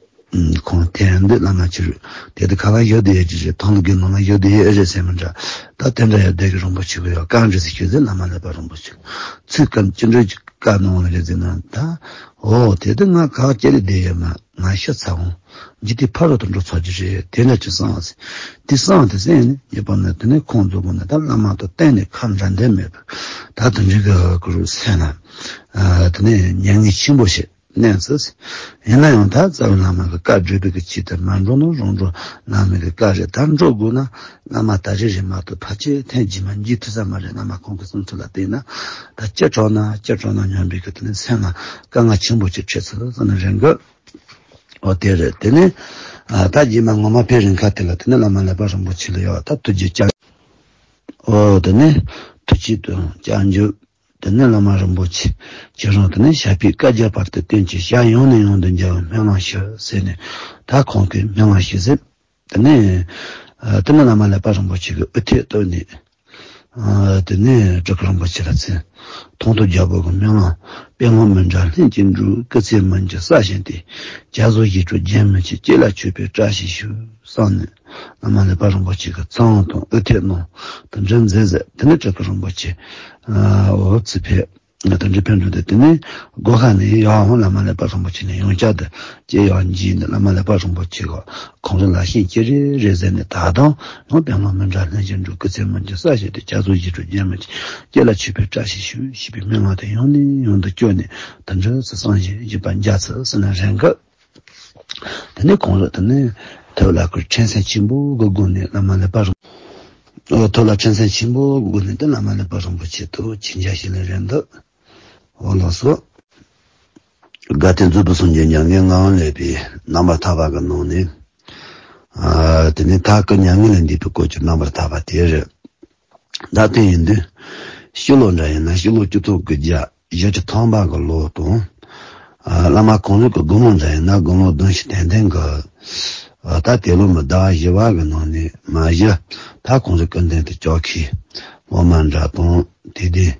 ཁོང་ཐེན་འདི་བླ་མ་ཕྱི་རུ། དེ་དུས་ཁ་ལག་ཡོད་དེ་ཡོད་ཀྱི་རེད། ཐང་ལ་གི་ནང་ལ་ཡོད་དེ་ཡོད་རེད་ཟེར་མི་འདྲ། ད་དེ་འདྲ་ཡང་སྡེ་དགེ་རིན་པོ་ཆེ་གི་ཡང་བཀའ་འདྲི་ཟེར་ཤོད་ཟེར་བླ་མ་ཀླད་པ་རིན་པོ་ཆེ། ཚིག་སྐམ་ཅི་འདྲ་ཅིག་བཀའ་གནང་བ་རེད་ཟེར་ན་ད། ཨོ་དེ་དུས་ང་ཁ་ལག་ཅི་ལས་བསྡད་ཡོད་མ། ང་ཤི་ཚར་འོང་། འཇིག་རྟེན་ཕ་རོལ་ཏུ་འགྲོ་ཚར་རྒྱུ་རེད། དེ་འདྲ་ཅིག་བསམ་ཟེར། དེ་བསམ་དེ་ཟེར་ནས་ཉེས་པ་ནི་དེ་ནས་ཁོང་ཚོ་གོ་ནས་ད་བླ་མ་དང་གཏན་ནས་ཁ་འདྲ་འདྲ་མེད་པར་ད་དུང་འཇིག་གི་གུ་རུ་སེམས་ལ་དེ་ནས་མྱ་ངན་ཆེན་པོ་ཞིག་གནས་ཚུལ། ཡིན་ན་ཡང་ད་རྩ་བའི་བླ་མ་གི་བཀའ་བརྒྱུད་པའི་གི་ཆེད་དུ་མ་འགྲོ་ན་རང་འགྲོ་བླ་མ་གི་བཀའ་རེད། ད་འགྲོ་དགོས་ན་བླ་མ་ད་རེ་རེ་མ་གཏོགས་ཕལ་ཆེར་ཐེངས་རྗེས་མ་འཇིག་ཐུབ་ས་མ་རེད། བླ་མ་ཁོང་གི་གསུང་ཚུལ་ལ་བལྟས་ན་ད་ཅི་དྲག་ན་ཅི་དྲག་ན་སྙམ་པའི་གི་དེ་ནས་སེམས་ལ་དཀའ་ངལ་ཆེན་པོ་ཅིག་འཕྲད་ཚུལ་ཙམ་ནས་རེ་འགོད། ཨོ་དེ་རེད། དེ་ནས་ཨ་ད་རྗེས་མ་ངོ་མ་ཕེབས་རིང་ཁ་དེ་ལ་དེ་ནས་བླ་མ་ཀླད་པ་རིན་པོ་ཆེ་ལ་ཡང་ད་ཐུགས་རྗེ་ཅན། ཨོ་དེ་ནས་ཐུགས་རྗེ་དང་བྱང་ཆུབ། དེ་ནས་བླ་མ་རིན་པོ་ཆེ་ཁྱེད་རང་དེ་ནས་ཞབས་པད་བསྐལ་བརྒྱའི་བར་དུ་བརྟན་ཅིང་ཞབས་ཡང་ནས་ཡང་དུ་མཇལ་བའི་སྨོན་ལམ་ཞུ་ཟེར་ནས་ད་ཁོང་གིས་སྨོན་ལམ་ཞུས་ཟེར། དེ་ནས་ཨ་དེ་ནས་བླ་མ་ཀླད་པ་རིན་པོ་ཆེ་གིས་དབུ་ཐོད་བཏོན་ནས། ཨ་དེ་ནས་སྤྲུལ་སྐུ་རིན་པོ་ཆེ་ལ་མཚན། མཐོང་ཐོས་རྒྱལ་པོ་གི་སྨོན་ལམ། དཔལ་ལུང་མི་འདྲ་ལྷུན་གྱིས་འགྲུབ། སྐུ་ཚེ་མི་འགྱུར་གསལ་ཞིང་བརྟན། རྒྱ་མཚོ་བཞད་སྒྲོན་རྒྱུན་མི་ཆད། སྐྱེ་ལ་མཆོད་པའི་བཀྲ་ཤིས་ཤོག་བསམ་ནས་བླ་མ་ཀླད་པ་རིན་པོ་ཆེ་གི་ཚང་དང་དབུ་ཐོད་གནང་། དེ་འདྲ་མཛད་ཟེར། དེ་ནས་སྤྲུལ་སྐུ་རིན་པོ་ཆེ་ཨ་འོ་ཙི་ཕེབས། དེ་འདྲ་ཕེབས་འགྲོ་དུས་དེ་ནས་སྒོ་ཁ་ནས་ཡང་བླ་མ་ཀླད་པ་རིན་པོ་ཆེ་ནས་ཡང་བསྐྱར་དུ་ཅེས་ཡང་འཇིགས་ནས་བླ་མ་ཀླད་པ་རིན་པོ་ཆེ་གི་ཁོང་རང་ལ་ཤིན་ཅི་རེ་རེ་ཟེར་ནས་ད་དུང་ཡང་དཔལ་ལུང་མི་འདྲ་ལྷུན་གྱིས་འགྲུབ། སྐུ་ཚེ་མི་འགྱུར་གསལ་ཞིང་བརྟན། རྒྱ་མཚོ་བཞད་སྒྲོན་རྒྱུན་མི་ཆད། སྐྱེ་ལ་མཆོད་པའི་བཀྲ་ཤིས་ཤོག་ཞེས་པའི་སྨོན་ལམ་དེ་ཡང་ནས་ཡང་དུ་བསྐྱོན་ནས་དེ་འདྲ་ཚུལ་བསམ་བཞིན་བཞུགས་པར་མཛད་ཚུལ་ཟེར་ན་རེ་འགོད། དེ་ནས་ཁོང་རང་དེ་ནས་ཐོད་ལ་ཁུར་འཕྲིན་ཚན་ཆེན་པོ་གི་སྒོ་ནས་བླ་མ་ཀླད་པ་རིན། ཨོ་ཐོད་ལ་འཕྲིན་ཚན་ཆེན་པོ་གི་སྒོ་ནས་དེ་བླ་མ་ཀླད་པ་རིན་པོ་ཆེ་དུ་ཆིབས་ཞབས་ཞུ་ལེན་རན་འདུག་ཨོ་ལགས་སོ། དགའ་ལྡན་མཛོད་དུ་སངས་རྒྱས་མྱ་ངན་ངག་དབང་ལེགས་པའི་རྣམ་པར་ཐར་པ་གི་ནང་ནས། ཨ་དེ་ནས་མཐའ་སྐོར་མྱ་ངན་ལས་འདས་པའི་སྐོར་གྱི་རྣམ་པར་ཐར་པ་དེ་རེད། ད་དེ་ཡིན་དུས། ཕྱི་ལོ་འདྲ་ཡིན་ན་ཕྱི་ལོ་ཆིག་སྟོང་དགུ་བརྒྱ་བཞི་བཅུ་ཐམ་པ་གི་ལོ་དང་། ཨ་བླ་མ་གོང་ལུགས་ཀྱི་དགུང་ལོ་འདྲ་ཡིན་ན་དགུང་ལོ་བདུན་ཅུ་དོན་བདུན་གི། ཨ་ད་དེ་ལོ་མི་ཟླ་བ་བཞི་པ་གི་ནང་ནས་མ་གཞི་ད་གོང་ལུགས་ཀུན་ལྡན་དུ་ལྕོགས་མཁན་སློབ་མ་འདྲ་དང་དེ་དུས་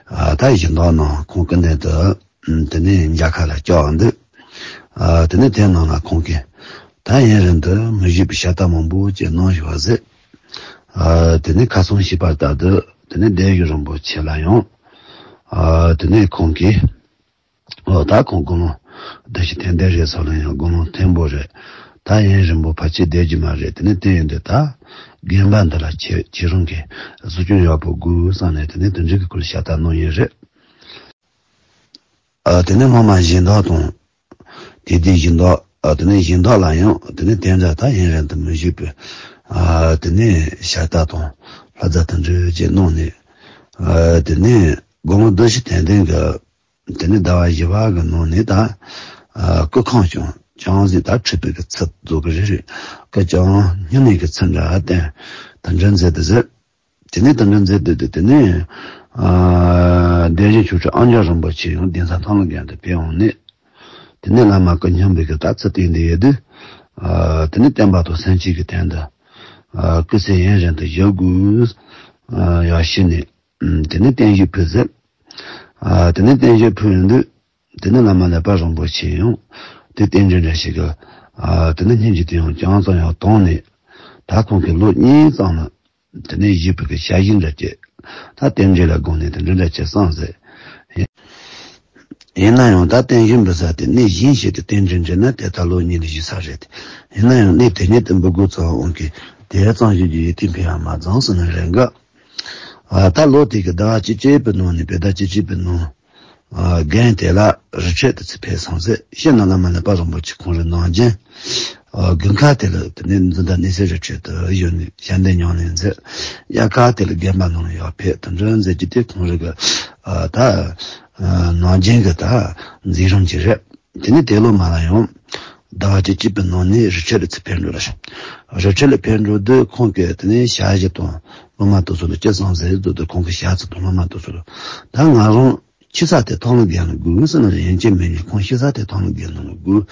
ཨ་ད་གཞི་བདག་ནང་ཁོང་ཀུན་ལྡན་དུ་དེ་ནས་མཇལ་ཁ་ལ་བཅར་འདུག་ཨ་དེ་ནས་དེ་ནང་ལ་ཁོང་གིས་ད་ཡུན་རིང་དུ་མི་བཞུགས་པའི་ཞལ་ཏ་མང་པོ་ཅིག་གནང་བཞག་པ་ཟེར། ཨ་དེ་ནས་ཁ་སང་ཤེས་པར་ལྟར་དུ་དེ་ནས་སྡེ་བཞི་རིན་པོ་ཆེ་ལ་ཡང་། ཨ་དེ་ནས་ཁོང་གིས། ཨོ་ད་ཁོང་དགུང་ལོ་བདུན་ཅུ་དོན་བདུན་རེད་ཟེར་ལ་ཡང་དགུང་ལོ་མཐོན་པོ་རེད། ད་ཡུན་རིང་པོ་ཕལ་ཆེར་བསྡད་རྒྱུ་མ་རེད། དེ་ནས་དེ་ཡིན་དུས་ད་དགོན་པ་འདི་ལ་ཁྱེད་ཁྱེད་རང་གིས་གཟིགས་སྐྱོང་ཡག་པོ་དགོས་བསམ་ནས་དེ་ནས་དེ་འདྲའི་གི་སྐོར་ཞལ་ཏ་གནང་ཡོད་རེད། ཨ་དེ་ནས་སློབ་མ་གཞན་དག་དང་། དེ་དུས་གཞན་དག་ཨ་དེ་ནས་གཞན་དག་ལ་ཡང་དེ་ནས་དེ་འདྲ་ད་ཡུན་རིང་དུ་མི་བཞུགས་པའི་ཨ་དེ་ནས་ཞལ་ཏ་དང་ལྷ་རྫ་དང་འབྲེལ་བྱས་གནང་ནས། ཨ་དེ་ནས་དགུང་ལོ་བདུན་ཅུ་དོན་བདུན་གི་དེ་ནས་ཟླ་བ་བཞི་པ་གི་ནང་ནས་ད་ཨ་སྐུ་ཁམས་ཀྱང་ཅུང་ཟད་ད་ཁྲི་པའི་གི་ཚུལ་རྫོགས་གི་རེད་རེད། སྐུ་ཀྱང་སྙིང་ནས་གི་ཚུལ་འདྲ་བསྟན། དེ་འདྲ་མཛད་དེ་ཟེར། དེ་ནས་དེ་འདྲ་མཛད་དེ་དེ་དེ་ནས་ཨ་སྡེ་བཞི་ཆོས་གྲགས་ཨ་འཇམ་རིན་པོ་ཆེ་ཡང་གདན་ས་ཐང་ལ་རྒྱལ་དུ་ཕེབས་འོང་ནས། དེ་ནས་བླ་མ་སྐུ་མཉམ་པའི་གི་ད་ཚུལ་བསྟན་ཏེ་ཡོད་དུས། ཨ་དེ་ནས་བསྟན་པ་དང་སེམས་ཅན་གྱི་དོན་དུ་ཨ་སྐུ་ཚེ་ཡུན་རིང་དུ་བཞུགས་དགོས་ཨ་ཡག་ཤོས་ནས། ཨུམ། དེ་ནས་བརྟན་བཞུགས་ཕུལ་ཟེར། ཨ་དེ་ནས་བརྟན་བཞུགས་ཕུལ་ཡོང་དུས། དེ་ནས་བླ་མ་ཀླད་པ་རིན་པོ་ཆེ་ཡང་དེ་རྟེན་འབྲེལ་འདྲ་ཞིག་གི། ཨ་དེ་ནས་སྙིང་རྗེ་དེ་ཡང་ཅུང་ཙམ་ཡང་དྭངས་ནས། ད་ཁོང་གིས་ལོ་གཉིས་ཙམ་ལ་དེ་ནས་བཞུགས་པའི་གི་ཞལ་བཞེས་འདྲ་བྱས། ད་རྟེན་འབྲེལ་ལ་དགོངས་ནས་དེ་འདྲ་འདྲ་བྱས་བསམ་ཟེར། ཡིན་ན་ཡང་ད་རྟེན་བཞེས་འབུལ་ས་དེ་གནས་གཞན་ཞིག་ཏུ་རྟེན་འབྲེལ་འདྲ་ན་དེ་ད་ལོ་གཉིས་ལ་བཞུགས་ས་རེད། ཡིན་ན་ཡང་གནས་དེ་ཉིད་དུ་འབུལ་དགོས་ཙང་འོང་གི། དེ་ཙམ་ཞིག་གི་ཡིད་བརྟན་ཕེབས་ཡང་མ་ཚང་ཟེར་ནས་རེ་འགའ། ཨ་ད་ལོ་དེ་གི་ཟླ་བ་བཅུ་གཅིག་པའི་ནང་ནས་བོད་ཟླ་བཅུ་གཅིག་པའི་ནང་། ཨ་རྒན་དེ་ལ་རི་ཁྲོད་དུ་ཚུར་ཕེབས་སོང་ཟེར། ཕྱི་ནང་བླ་མ་ཀླད་པ་རིན་པོ་ཆེ་ཁོང་རང་ནང་རྒྱུན། ཨ་དགུན་ཁ་དེ་ལ་དེ་ནས་འཛིན་བདག་གནས་སའི་རི་ཁྲོད་དུ་བཞུགས་ནས་ཞལ་འདོན་ཉམས་ལེན་མཛད། དབྱར་ཁ་དེ་ལ་དགོན་པ་ནང་ལ་ཡར་ཕེབས། དེ་འདྲ་མཛད་རྒྱུ་དེ་ཁོང་རང་གི་ཨ་ད་ཨ་ནང་རྒྱུན་གྱི་ད་མཛད་རིམ་ཅིག་རེད། དེ་ནས་དེ་ལོ་མ་ལ་ཡང་ ཟླ་བ་གཅིག་གཅིག་པའི་ནང་ནས་རི་ཁྲོད་ལ་ཚུར་ཕེབས་འགྲོ་ལ་ཞིག་རི་ཁྲོད་ལ་ཕེབས་འགྲོ་དུས་ཁོང་གིས་དེ་ནས་ཞག་བཞི་དང་སློབ་མ་དེ་ཚོ་ལ་ཅི་གསུངས་ཟེར་དུས། ཁོང་གིས་ཞག་ཚོ་དང་སློབ་མ་དེ་ཚོ་ལ། ད་ང་རང་ཤི་ས་དེ་ཐང་ལ་རྒྱབ་ན་དགོས་ཟེར་ན་ཡིན་གཅིག་མིན་གཉིས་ཁོང་ཤི་ས་དེ་ཐང་ལ་རྒྱབ་ན་དགོས།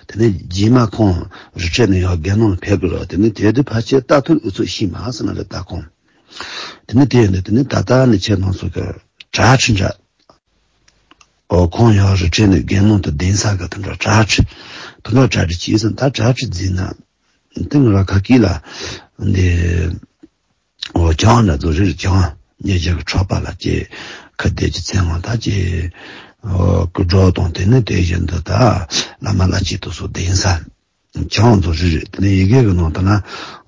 དེ་ནས་རྗེས་མ་ཁོང་རི་ཁྲོད་ནས་ཡར་རྒྱལ་ནང་ལ་ཕེབས་དགོས་ར། དེ་ནས་དེ་དུས་ཕལ་ཆེར་རྟ་ཐུལ་འུ་ཚོ་ཤི་མ་ཟེར་ན་རེད་ད་ཁོང་། དེ་ནས་དེ་ཡིན་དུས་དེ་ནས་ད་ལྟ་ནས་ཁྱེད་རང་ཚོ་གི་བྲག་ཁྲི་འདྲ། ཨོ་ཁོང་ཡང་རི་ཁྲོད་ནས་རྒྱལ་ནང་དུ་གདན་ས་གི་དེ་འདྲ་བྲག་ཁྲི། དེ་འདྲ་བྲག་ཁྲི་ཅིག་ཟེར། ད་བྲག་ཁྲི་འཛིན་ན་དེ་ང་རང་ཁ་སྐད་ལ་འདི་ཨོ་ཅང་འདྲ་ཚོ་རེད། ཅང་ཉེ་རྒྱུད་ཀྱི་ཁྲོ་པ་ལ་ཅེ་ཁ་བདེ་ཅི་ཚེ་དབང་ད་ཅེ་ཨོ་ཀུ་འགྲོ་དང་། དེ་ནས་དེ་བཞིན་དུ་ད་བླ་མ་བླ་སྤྱི་དེ་ཚོ་གདན་ས། ཆང་ཚོ་རེ་རེ། དེ་ནས་ཡི་གེ་གི་ནང་དུ་ན་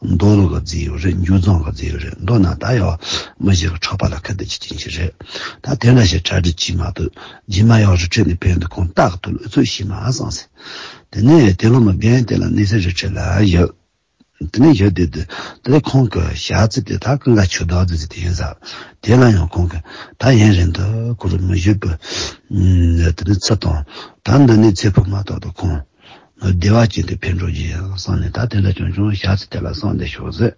མདོ་ལུགས་ཀྱི་རྫས་ཡོད་རེད། འཇུ་རྫོང་གི་རྫས་ཡོད་རེད། མདོ་ན་ད་ཡང་མི་ཞིག་གི་ཁྲོ་པ་ལ་ཁ་བདེ་ཅི་ཅིན་ཞིག་རེད། ད་དེ་འདྲ་ཞིག་གྲ་སྒྲིག་བྱས་མ་ཐུབ། རྗེས་མ་ཡང་རི་ཁྲོད་ནས་ཕེབས་འདུག་ཁོང་རྟ་གི་ཐོག་ལ་འུ་ཚོ་ཤི་མ་སོང་ཟེར། དེ་ནས་དེ་ལོ་མ་རྒན་དེ་ལ་གནས་ས་རི་ཁྲོད་ལ་བཞག་དེ་ནས་བཞག་བསྡད་དུས་དེ་ལས་ཁོང་གི་ཞག་ཚི་དེ་ད་ཀུན་དགའ་ཆོས་བདག་ཟེར་ཟེར་དེ་ཡིན་ས། དེ་ལ་ཡང་ཁོང་གི་ད་ཡིན་རེད་འདུག་ཁོ་རང་མི་བཞུགས་པ། དེ་ནས་ཚི་དང་ད་འདི་ནས་ཚེ་འཕོས་མ་ཐག་ཏུ་ཁོང་བདེ་བ་ཅན་དུ་ཕེབས་འགྲོ་རྒྱུ་ཡིན་བསམ་ནས། ད་དེ་འདྲ་བྱུང་བྱུང་ཞག་ཚི་དེ་ལ་སངས་བསྡད་ཤོག་ཟེར།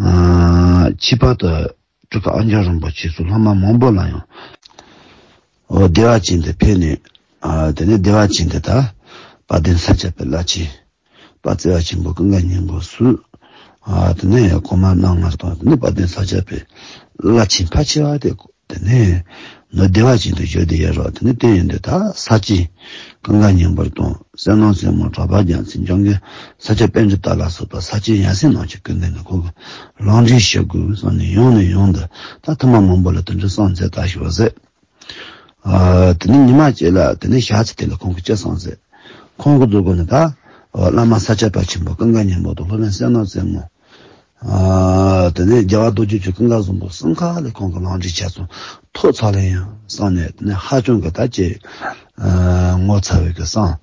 ཨ་ཁྱད་པར་དུ་སྤྲུལ་སྐུ་ཨ་འཇམ་རིན་པོ་ཆེ་སོགས་སློབ་མ་མང་པོ་ལ་ཡང་ཨོ་བདེ་བ་ཅན་དུ་ཕེབས་ནས། ཨ་དེ་ནས་བདེ་བ་ཅན་དུ་ད་དཔལ་ལྡན་ས་སྐྱ་པའི་བླ་ཆེན་དཔལ་བརྩེ་བ་ཆེན་པོ་ཀུན་དགའ་སྙིང་པོ་སུ། ཨ་དེ་ནས་གོང་མ་རྣམ་ལྔ་དང་། དེ་ནས་དཔལ་ལྡན་ས་སྐྱ་པའི་བླ་ཆེན་ཕལ་ཆེ་བ་དེ། དེ་ནས་ནི་བདེ་བ་ཅན་དུ་བཞུགས་བསྡད་ཡོད་རེད། དེ་ནས་དེ་ཡིན་དུས་ད་ས་སྐྱའི་ཀུན་དགའ་སྙིང་པོ་དང་། བསོད་ནམས་རྩེ་མོ། གྲགས་པ་རྒྱལ་མཚན། འཇམ་མགོན་ས་སྐྱ་པཎྜི་ཏ་ལ་སོགས་པ་ས་སྐྱའི་ཡང་སྲིད་རྣམས་ཀྱི་སྐུ་མདུན་ནས་ཁོང་གིས་ལམ་འབྲས་ཞུ་དགོས་བསམ་ནས་ཡང་ནས་ཡང་དུ་ད་ཐུན་མོང་མང་པོ་ལ་དེ་འདྲ་གསུངས་མཛད་ད་ཤོག་ཟེར། ཨ་དེ་ནས་ཉི་མ་གཅིག་ལ་དེ་ནས་ཞག་ཚི་དེ་ལ་ཁོང་གིས་ཅི་གསུངས་ཟེར། ཁོང་གི་མཛུབ་གུ་ནས་ད་བླ་མ་ས་སྐྱ་པ་ཆེན་པོ་ཀུན་དགའ་སྙིང་པོ་དང་། སློབ་དཔོན་བསོད་ནམས་རྩེ་མོ། ཨ་དེ་ནས་རྒྱལ་བ་རྡོ་རྗེ་འཆང་། ཀུན་དགའ་བཟང་པོ། གསུམ་ཀ་ལ་ཁོང་གི་ལམ་འབྲས་ཆ་ཚང་ཐོབ་ཚར་ལེ་ཡིན་བསམ་ནས། དེ་ནས་ཧ་ཅང་གི་ད་ཅིག་ཨ་ངོ་མཚར་བའི་གི་བསམ།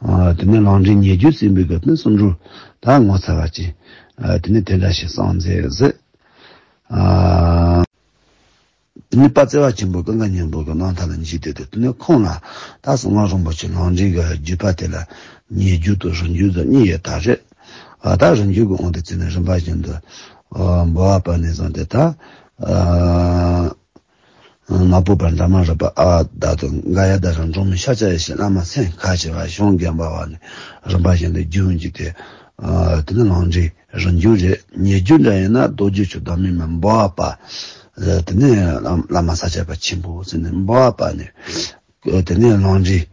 ཨ་དེ་ནས་ལམ་འབྲས་ཉེ་བརྒྱུད་ཟིན་པའི་གི་དེ་ནས་བསམ་གྲུབ་ད་ངོ་མཚར་བ་ཅིག་ཨ་དེ་ནས་དེ་འདྲ་ཞིག་གསུངས་མཛད་ཟེར། ཨ་དེ་ནས་དཔལ་བརྩེ་བ་ཆེན་པོ་ཀུན་དགའ་སྙིང་པོ་གི་རྣམ་ཐར་ལ་མཇལ་དུས། དེ་དེ་ནས་ཁོང་ལ་ད་གསང་སྔགས་རིན་པོ་ཆེ་ལམ་འབྲས་ཀྱི་བརྒྱུད་པ་དེ་ལ་ཉེ་བརྒྱུད་དང་རིང་བརྒྱུད་དང་གཉིས་ཡོད་ད་རེད། ཨ་ད་རིང་བརྒྱུད་ཀྱི་དབང་དུ་བྱས་ནས་རིམ་པ་བཞིན་དུ་ཨ་འབུལ་བ་པ་ནས་བཟུང་སྟེ་ད་ཨ་ནག་པོ་པ་འདྲ་མ་རུ་པ་ཨ་ད་དང་། ག་ཡ་ད་ར་འབྲོག་མི་ཤཱཀྱ་ཡེ་ཤེས། བླ་མ་སེང་ཁ་ཆེ་བ་ཞང་རྒན་པ་བ་ནས་རིམ་པ་བཞིན་དུ་བརྒྱུད་འཇུག་སྟེ། ཨ་དེ་ནས་ལམ་འབྲས་རིང་བརྒྱུད་རེད། ཉེ་བརྒྱུད་འདྲ་ཡིན་ན་རྡོ་རྗེ་འཆང་བདག་མེད་མ་འབུལ་བ་པ། ཨ་དེ་ནས་བླ་མ་ས་སྐྱ་པ་ཆེན་པོ་ཟེར་ནས་འབུལ་བ་པ་ནས། ཨ་དེ་ནས་ལམ་འབྲས་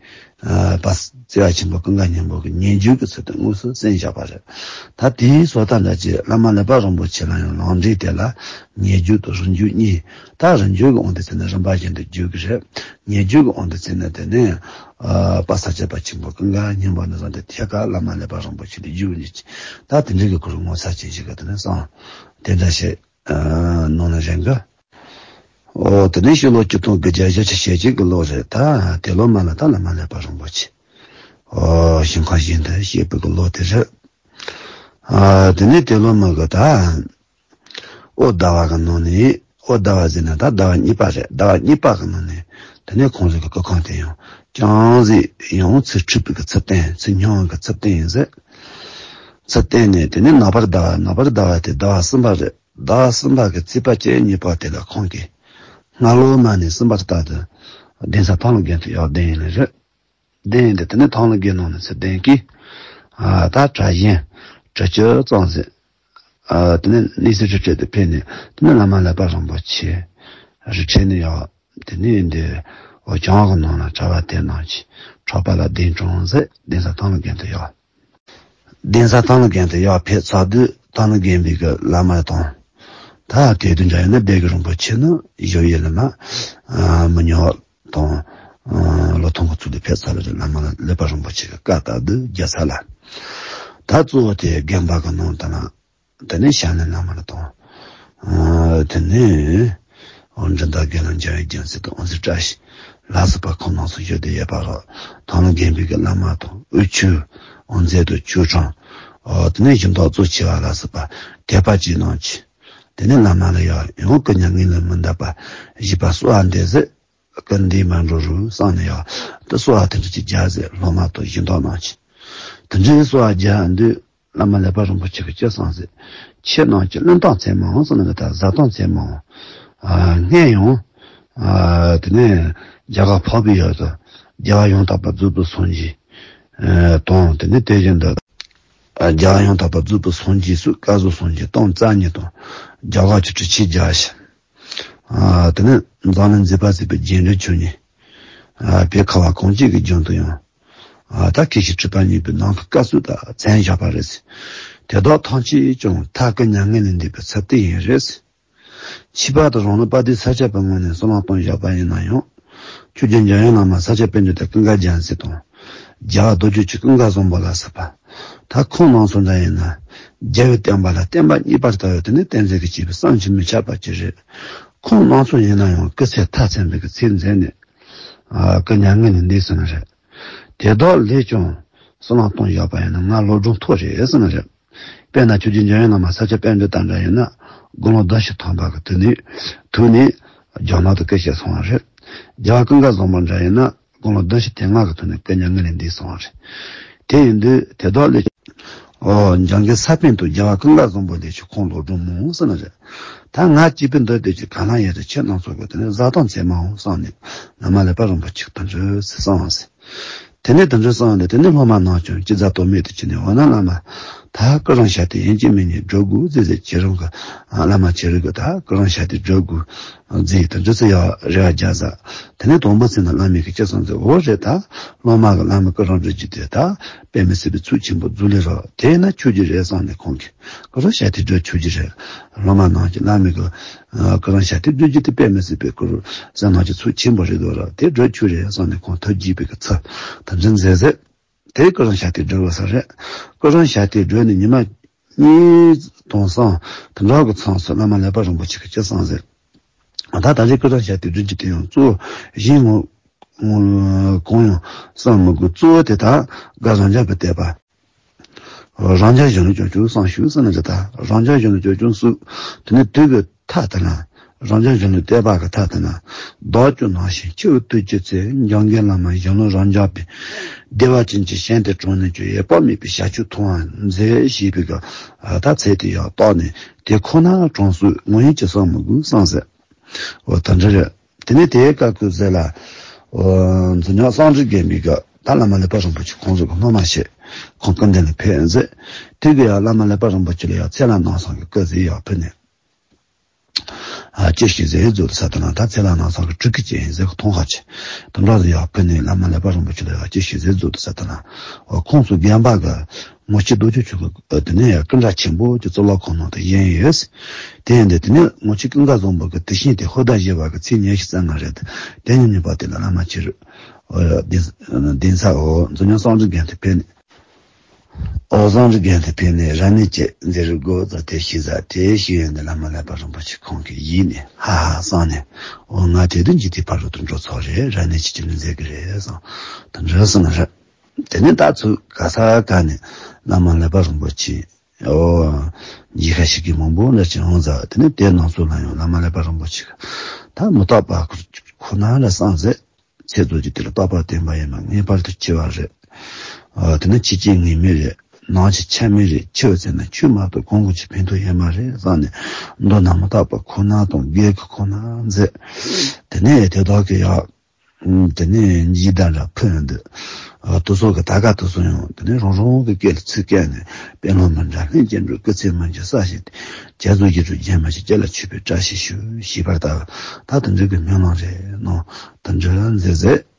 ཨ་དཔལ་བརྩེ་བ་ཆེན་པོ་ཀུན་དགའ་སྙིང་པོ་གི་ཉེ་བརྒྱུད་ཀྱི་ཚུལ་དུ་དངོས་སུ་གསན་བཞག་པ་རེད། ད་དེའི་བཟོ་ལྟ་འདྲ་ཅིག་བླ་མ་ཀླད་པ་རིན་པོ་ཆེ་ལ་ཡང་ལམ་འབྲས་དེ་ལ་ཉེ་བརྒྱུད་དང་རིང་བརྒྱུད་གཉིས། ད་རིང་བརྒྱུད་ཀྱི་དབང་དུ་བྱས་ནས་རིམ་པ་བཞིན་དུ་བརྒྱུད་ཀྱི་རེད། ཉེ་བརྒྱུད་ཀྱི་དབང་དུ་བྱས་ནས་དེ་ནས་ཨ་དཔལ་ས་སྐྱ་པ་ཆེན་པོ་ཀུན་དགའ་སྙིང་པོ་ནས་བཟུང་སྟེ་ཐད་ཀར་བླ་མ་ཀླད་པ་རིན་པོ་ཆེ་དུ་བརྒྱུད་ནས། ད་དེ་འདྲའི་གི་ཁོ་རང་ངོ་མཚར་ཅན་ཞིག་གི་དེ་ནས་གསུངས། དེ་འདྲ་ཞིག་ཨ་ནང་ན་རེད་གི། ཨོ་དེ་ནས་ཕྱི་ལོ་ཆིག་སྟོང་དགུ་བརྒྱ་བཞི་བཅུ་ཞེ་གཅིག་གི་ལོ་རེད། ད་དེ་ལོ་མ་ལ་ད་བླ་མ་ཀླད་པ་རིན་པོ་ཆེ་ཨོ་ཞིང་ཁམས་ཞིང་དུ་གཤེགས་པའི་གི་ལོ་དེ་རེད། ཨ་དེ་ནས་དེ་ལོ་མ་གི་ད་ཨོ་ཟླ་བ་གི་ནང་ནས། ཨོ་ཟླ་བ་ཟེར་ན་ད་ཟླ་བ་གཉིས་པ་རེད། ཟླ་བ་གཉིས་པ་གི་ནང་ནས་དེ་ནས་ཁོང་ཚོ་གི་སྐུ་ཁམས་དེ་ཡང་ཅུང་ཟད་ཡང་ཚུར་འཁྲུགས་པའི་གི་ཚུལ་བསྟན། ཚུར་སྙོམས་གི་ཚུལ་བསྟན་ཡིན་ཟེར། ཚུལ་བསྟན་ནས་དེ་ནས་ནག་པར་ཟླ་བ། ནག་པར་ཟླ་བ་དེ་ཟླ་བ་གསུམ་པ་རེད། ཟླ་བ་གསུམ་པ་གི་ཚེས་པ་བཅུ་གཉིས་པ་དེ་ལ་ཁོང་གིས་སྔ་ལོ་མ་ནས་གསུམ་པར་བཏགས་ཏེ་གདན་ས་ཐང་ལྷ་དགོན་དུ་ཡར་གདན་ཡིན་ནི་རེད། གདན་ཡིན་ཏེ་དེ་ནས་ཐང་ལྷ་དགོན་ནང་ནས་ཚུར་གདན་གྱིས། ཨ་ད་གྲྭ་གཞོན་དྲུག་ཅུ་ཙམ་ཟིན། ཨ་དེ་ནས་གནས་གཟིགས་རི་ཁྲོད་དུ་ཕེབས་ནས། དེ་ནས་བླ་མ་ཀླད་པ་རིན་པོ་ཆེ་རི་ཁྲོད་ནས་ཡར། དེ་ནས་འདི་འོ་གྱང་གི་ནང་ལ་གྲྭ་པ་དེ་རྣམས་ཀྱིས་ཁྲོ་པ་ལ་གདན་དྲངས་ཟེར། གདན་ས་ཐང་ལྷ་དགོན་དུ་ཡར། གདན་ས་ཐང་ལྷ་དགོན་དུ་ཡར་ཕེབས་ཚར་དུས། ཐང་ལྷ་དགོན་པའི་གི་བླ་མ་དང་། ད་དེ་དུས་འདྲ་ཡིན་ན་སྡེ་དགེ་རིན་པོ་ཆེ་ནི་ཞོ་ཡི་བླ་མ་ཨ་མི་ཉག་དང་ཨ་ལོ་ཐོང་གི་ཚུལ་དུ་ཕེབས་ཚར་བ་རེད། བླ་མ་ཀླད་པ་རིན་པོ་ཆེ་གི་བཀའ་ལྟར་དུ་རྒྱལ་ས་ལ། ད་གཙོ་བོ་དེ་དགོན་པ་གི་ནང་དུ་ན། དེ་ནས་ཞལ་ནས་བླ་མ་ལ་དང་། ཨ་དེ་ནས་འོ་འབྲི་ཟླ་དགེ་སློང་འཇམ་དབྱངས་རྒྱལ་མཚན་དང་། དབང་ཕྱུག་བཀྲ་ཤིས་ལ་སོགས་པ་ཁོང་རྣམ་ཚོ་བཞུགས་བསྡད་ཡོད་པ་རེད། ཐང་ལྷ་དགོན་པའི་གི་བླ་མ་དང་། དབུ་ཆོས་དབང་མཛད་དང་། ཆོས་གྲོགས། ཨ་དེ་ནས་སྦྱིན་བདག་གཙོ་ཆེ་བ་ལ་སོགས་པ་དད་པ་ཅན་རྣམས་ཀྱིས། དེ་ནས་བླ་མ་ལ་ཡང་ཡང་སྐུ་མྱ་ངན་ལས་མི་འདའ་བར་བཞུགས་པར་གསོལ་བ་འདེབས་ཟེར། སྐུ་འདས་མ་འགྲོ་རུང་གསུངས་ནས་ཡང་དུ་གསོལ་བ་དེ་འདྲ་ཅིག་རྒྱག་ཟེར། སློབ་མ་དང་སྦྱིན་བདག་རྣམས་ཀྱིས། དེ་འདྲའི་གསོལ་བ་རྒྱག་འདུག་བླ་མ་ཀླད་པ་རིན་པོ་ཆེ་གིས་ཅི་གསུངས་ཟེར། ཁྱེད་རྣམས་ཀྱིས་བླུན་རྟགས་འཚལ་མ་འོང་གསུངས་ནས། ད་བཟའ་རྟགས་འཚལ་མ་འོང་། ཨ། སྔོན་ཡང་། ཨ། དེ་ནས་རྒྱ་གར་འཕགས་པའི་ཡུལ་དུ་རྒྱལ་བ་ཡང་དག་པར་རྫོགས་པའི་སངས་རྒྱས། ཨ། དང་། དེ་ནས་དེ་བཞིན་དུ། ཨ། རྒྱལ་བ་ཡང་དག་པར་རྫོགས་པའི་སངས་རྒྱས་སུ་བསྐལ་བཟང་སངས་རྒྱས་སྟོང་རྩ་གཉིས་དང་། རྒྱ་གར་གྱི་གྲུབ་ཆེན་བརྒྱ་བྱིན། ཨ། དེ་ནས་འཛམ་གླིང་མཛེས་པར་མཛད་པའི་རྒྱན་དྲུག་མཆོག་གཉིས། ཨ། བོད་ཁ་བ་གངས་ཅན་གྱི་ལྗོངས་དུ་ཡང་། ཨ། ད་སྐད་ཅིག་གྲུབ་པ་བརྙེས་པའི་ནམ་མཁའི་སྐར་ཚོགས་དང་མཚན་བཞག་པ་རེད། དེ་དག་ཐམས་ཅད་ཀྱང་མཐའ་སྐུ་མྱ་ངན་ལས་འདས་པའི་ཚུལ་དེ་ཡིན་རེད། ཁྱད་པར་དུ་རང་ལུགས་དཔལ་ལྡན་ས་སྐྱ་པའི་ངོས་ནས་གསུང་ལམ་སྟོང་བཞག་པ་ཡིན་ན་ཡང་། ཆོས་རྗེ་འཇམ་དབྱངས་བླ་མ་ས་སྐྱ་པཎ་ཆེན་དང་ཀུན་དགའ་རྒྱལ་མཚན་དང་། རྒྱལ་བ་རྡོ་རྗེ་འཆང་ཀུན་དགའ་བཟང་པོ་ལ་སོགས་པ། ད་ཁོང་རྣམ་ཚོ་འདྲ་ཡིན་ན། རྒྱལ་བའི་བསྟན་པ་ལ་བསྟན་པ་རྙེད་པར་ལྟ་བའི་དེ་ནི་བསྟན་འཛིན་གྱིས་བྱས་པའི་བསམ་གྱིས་མི་ཁྱབ་པ་ཅིག་རེད། ཁོང་རྣམ་ཚོ་ཡིན་ན་ཡང་སྐུ་ཚེ་མཐར་ཕྱིན་པའི་གི་ཚེ་མཛད་ནས། ཨ། སྐུ་མྱ་ངན་ལས་འདས་སོང་བ་རེད། དེ་དག་ལས་ཀྱང་གསུང་ལམ་སྟོང་བཞག་པ་ཡིན་ན་ང་བློ་སྦྱོང་མཐོ་རེད་གསུངས་ནི་རེད། དཔེར་ན་ཆོས་རྗེ་འཇམ་དབྱངས་བླ་མ་ས་སྐྱ་པཎ་ཆེན་དང་འདྲ་ཡིན་ན། དགུང་ལོ་བདུན་ཅུ་ཐམ་པ་གི་དུས་ནས་ཐུག་ནས་རྒྱ་ནག་ཏུ་སྐུ་གཤེགས་སོང་བ་རེད། རྒྱལ་བ་ཀུན་དགའ་བཟང་པོ་འདྲ་ཡིན་ན། དགུང་ལོ་བདུན་ཅུ་དོན་ལྔ་གི་ཐོག་ནས་སྐུ་མྱ་ངན་ལས་འདས་སོང་བ་རེད། དེ་ཡིན་དུས་དེ་དག་ལས། ཨོ། འཇམ་མགོན་ས་པཎ་དང་རྒྱལ་བ་ཀུན་དགའ་བཟང་པོ་ལས་ཀྱང་ཁོང་བློ་སྦྱོང་མང་ཟེར་ནི་རེད། ད་ང་གཅིག་པུ་འདི་སྡོད་ཀྱི་ག་ལ་ཡོད་དེ། ཁྱེད་རྣམ་ཚོ་གིས་དེ་ནས་བཟའ་རྟགས་འཚལ་མ་འོང་གསུངས་ནས། བླ་མ་ཀླད་པ་རིན་པོ་ཆེ་གིས་དེ་འདྲ་གསུངས་ཟེར། དེ་ནས་དེ་འདྲ་གསུངས་ནས། དེ་ནས་སློབ་མ་རྣམས་ཀྱང་ཅི་མཛད་དོ་མེད་དུ་གྱུར་ནས། འོ་ན་བླ་མ། ད་སྐུ་རིམ་ཞབས་བརྟན་ཡིན་གཅིག་མིན་གཉིས་སྒྲུབ་དགོས་ཟེར་ཟེར། ཁྱེད་རང་གི། ཨ། བླ་མ་ཁྱེད་རང་གིས་ད་སྐུ་རིམ་ཞབས་བརྟན་སྒྲུབ་དགོས་ཟེར། དེ་འདྲ་ཟེར་ཡག་རེ་བ་རྒྱག་ཟེར། དེ་ནས་དང་པོ་ཟེར་ན་བླ་མ་གིས་ཅི་གསུངས་ཟེར། འོ་རེད། ད་སློབ་མ་གིས་བླ་མའི་སྐུ་རིམ་སྒྲུབ་རྒྱུ་དེ་ད་དཔེ་མི་སྲིད་པའི་ཚུལ་ཆེན་པོ་རྫོགས་ལེ་རེད། དེས་ན་ཆོག་གི་རེད་གསུངས་ནས། ཁོང་གིས་སྐུ་རིམ་ཞབས་བརྟན་སྒྲུབ་ཆོག་གི་རེད། སློབ་མ་རྣམས་ཀྱིས་བླ་མའི་སྐུ། ཨ། སྐུ་རིམ་ཞབས་བརྟན་སྒྲུབ་རྒྱུ་དེ་དཔེ་མི་སྲིད་པའི་སྐུ་རིམ་ཟེར་ན་ཅིག་ཚུལ་ཆེན་པོ་རེད་འདུག་ར། དེ་སྒྲུབ་ཆོག་རེད་གསུངས་ནས། ཁོང་ཐུགས་དགྱེས་པའི་གི་ཚུལ་དེ་འདྲ་མཛད་ཟེར། དེ་སྐུ་རིམ་ཞབས་བརྟན་སྒྲུབ་པ་ས་རེད། སྐུ་རིམ་ཞབས་བརྟན་སྒྲུབ་ནས་ཉི་མ་གཉིས་དང་གསུམ་དེ་འདྲ་གི་མཚམས་སུ་བླ་མ་ཀླད་པ་རིན་པོ་ཆེ་གིས་ཅི་གསུངས་ཟེར། ད་ད་རེས་སྐུ་རིམ་ཞབས་བརྟན་སྒྲུབ་རྒྱུ་དེ་ཡང་གཙོ་བོ་གཞན་ངོ་། ངོ་གང་ཡང་བསམ་མི་དགོས། གཙོ་བོ་དེ་ད་དགའ་རང་རྒྱལ་གྱི་དད་པ། རང་རྒྱལ་གཞན་ལ་སྐྱོན་ཅུང་གསུངས་ཞུ་ཟེར་ནི་རེད། ད་རང་རྒྱལ་གཞན་ལ་སྐྱོན་ཅུང་གསུངས། དེ་ནས་དུས་ཀྱི་མཐའ་དེ་ན། རང་རྒྱལ་གཞན་ལ་དད་པ་གི་མཐའ་དེ་ན། བདག་ཀྱང་ནང་བཞིན་འཆི་བའི་དུས་ཀྱི་ཚེ། འཇམ་མགོན་བླ་མ་གཞན་ལ་རང་རྒྱལ་བས། བདེ་བ་ཅན་གྱི་ཞིང་དེར་གྲངས་ནས་ཀྱང་ཡོད་པ་མེད་པའི་བྱ་སྤྱོད་མཐོང་བར་མཛད་ཞེས་པའི་གི། ཨ། ད་ཚིག་དེ་ཡང་བཏགས་ནས། དེ་ཁོ་ན་དྲང་སྲོང་ངོ་ཡིན་ཅི་བསམ་མི་དགོས་གསུངས་ཟེར། འོ། ད་འདྲ་རེད། དེ་ནས་དེའི་སྐབས་ཀྱི་ཟེར་ལ། འོ། འཛམ་གླིང་གསང་སྒྲུབ་རྒན་པའི་སྐབས་ད་བླ་མ་ཀླད་པ་རིན་པོ་ཆེ་ཁོང་ཚོ་གི་སློབ་མ་བྱས། ཁོང་སྐུ་མདུན་ལ་ཕེབས་མཛད། དེ་གི་ཡང་བླ་མ་ཀླད་པ་རིན་པོ་ཆེ་ལ་ཡང་ཚེ་ལྷ་ནང་གསང་གི་སྐུ་ཟེར་ཡང་ཕུལ་ནས། ཨ། ཅི་ཞིག་ཟེར་རྫོགས་དུ་ས་དེ་ན། ད་ཚེ་ལྷ་ནང་གསང་གི་སྤྲུལ་སྐུ་ཅན་ཡིན་ཟེར་གི་མཐོང་ཁ་ཆེ། དེ་འདྲ་ཟེར་ཡང་ཕུལ་ནས། བླ་མ་ཀླད་པ་རིན་པོ་ཆེ་ལ་ཡང་ཅི་ཞིག་ཟེར་རྫོགས་དུ་ས་དེ་ན། འོ། ཁོང་ཚོ་རྒན་པ་གི། ངོ་ཆེ་རྡོ་རྗེ་འཆང་གི། ཨ། དེ་ནས་ཡང་སྐུ་འདྲ་ཆེན་པོ་གི་གཙུག་ལག་ཁང་ནང་དུ་བཞེངས་ཡོད། དེ་ཡིན་དུས་དེ་ནས་ངོ་ཆེ་ཀུན་དགའ་བཟང་པོ་གི་དུས་ཆེན་དེ་ཧོར་ཟླ་བཞི་པ་གི་ཚེས་ཉི་ཤུ་རྩ་ལྔ་རེད། དེ་ཉིན་ཉིན་པ་དེ་ལ་བླ་མ་ཁྱེད་རང་། ཨོ། གདན་ས། ཨོ། འཛམ་གླིང་གསང་སྒྲུབ་རྒན་དེ་ཕེབས་ནས། ཨོ། གསང་སྒྲུབ་རྒན་དེ་ཕེབས་ནས་རབ་གནས་ཅིག་མཛད་རུ་དགོས་ཟེར་དེ་ཞུས་ཟེར། དེ་ཞུས་ཡོང་དུས་བླ་མ་ཀླད་པ་རིན་པོ་ཆེ་ཁོང་གིས་ཡིད་ནས་ཧ་ཧ་གསུངས་ནས། འོ། ང་དེ་དུས་འཇིག་རྟེན་ཕ་རོལ་ཏུ་འགྲོ་ཚར་རེད། རབ་གནས་ཅིག་ཅིག་ནི་མཛད་གི་རེད་གསུངས། དེ་འདྲ་གསུངས་ནི་རེད། དེ་ནས་ད་ཚུར་ག་ས་ག་ནས་བླ་མ་ཀླད་པ་རིན་པོ་ཆེ། ཨོ། མཇལ་ཁ་ཞུ་མཁན་མང་པོ་འདྲ་ཅིག་ཡོང་ཟེར། དེ་ནས་དེ་རྣམ་ཚོ་ལ་ཡང་བླ་མ་ཀླད་པ་རིན་པོ་ཆེ་གིས་ད་མི་རྟག་པ་ཁོ་ན་ལ་གསུངས་ཟེར། ཚེ་རྫོགས་ཀྱི་དུས་ལ་རྟག་པར་བརྟན་པ་ཡིན་པ་ངེས་པར་དུ་འཆི་བ་རེད། ཨ། དེ་ནས་འཆི་རྐྱེན་ངེས་མེད་རེད། ནམ་འཆི་ཆ་མེད་རེད། འཆི་བའི་ཚེ་ན་ཆོས་མ་གཏོགས་གང་གི་ཆེད་ཕན་ཐོགས་ཡོད་མ་རེད་གསུངས་ནས། མདོར་ན་མི་རྟག་པ་ཁོ་ན་དང་བགེགས་ཀྱི་ཁོ་ན་མཛད། དེ་ནས་དེ་དག་གི་ཡང་། དེ་ནས་འཇིགས་སྣང་འདྲ་ཕུད་འདུག་ཨ། དེ་ཚོ་གི་ད་ག་དེ་ཚོ་ཡང་དེ་ནས་རང་རང་གི་སྐད་ལ་ཚིག་བཀལ་ནས། དཔོན་སློབ་མི་འདྲ་ལྷན་སྐྱེས་འགྲོ། སྐུ་ཚེ་མི་འགྱུར་ས་ཞིག་སྟེ། རྒྱ་མཚོ་བཞི་རུ་རྒྱལ་མ་ཞིག་སྐྱེ་ལ་མཆོད་པའི་བཀྲ་ཤིས་ཤོག་ཞེས་པར་ད་ད་དེ་འདྲ་གི་སྨོན་ལམ་རེ་གནང་། དེ་འདྲ་མཛད་ཟེར།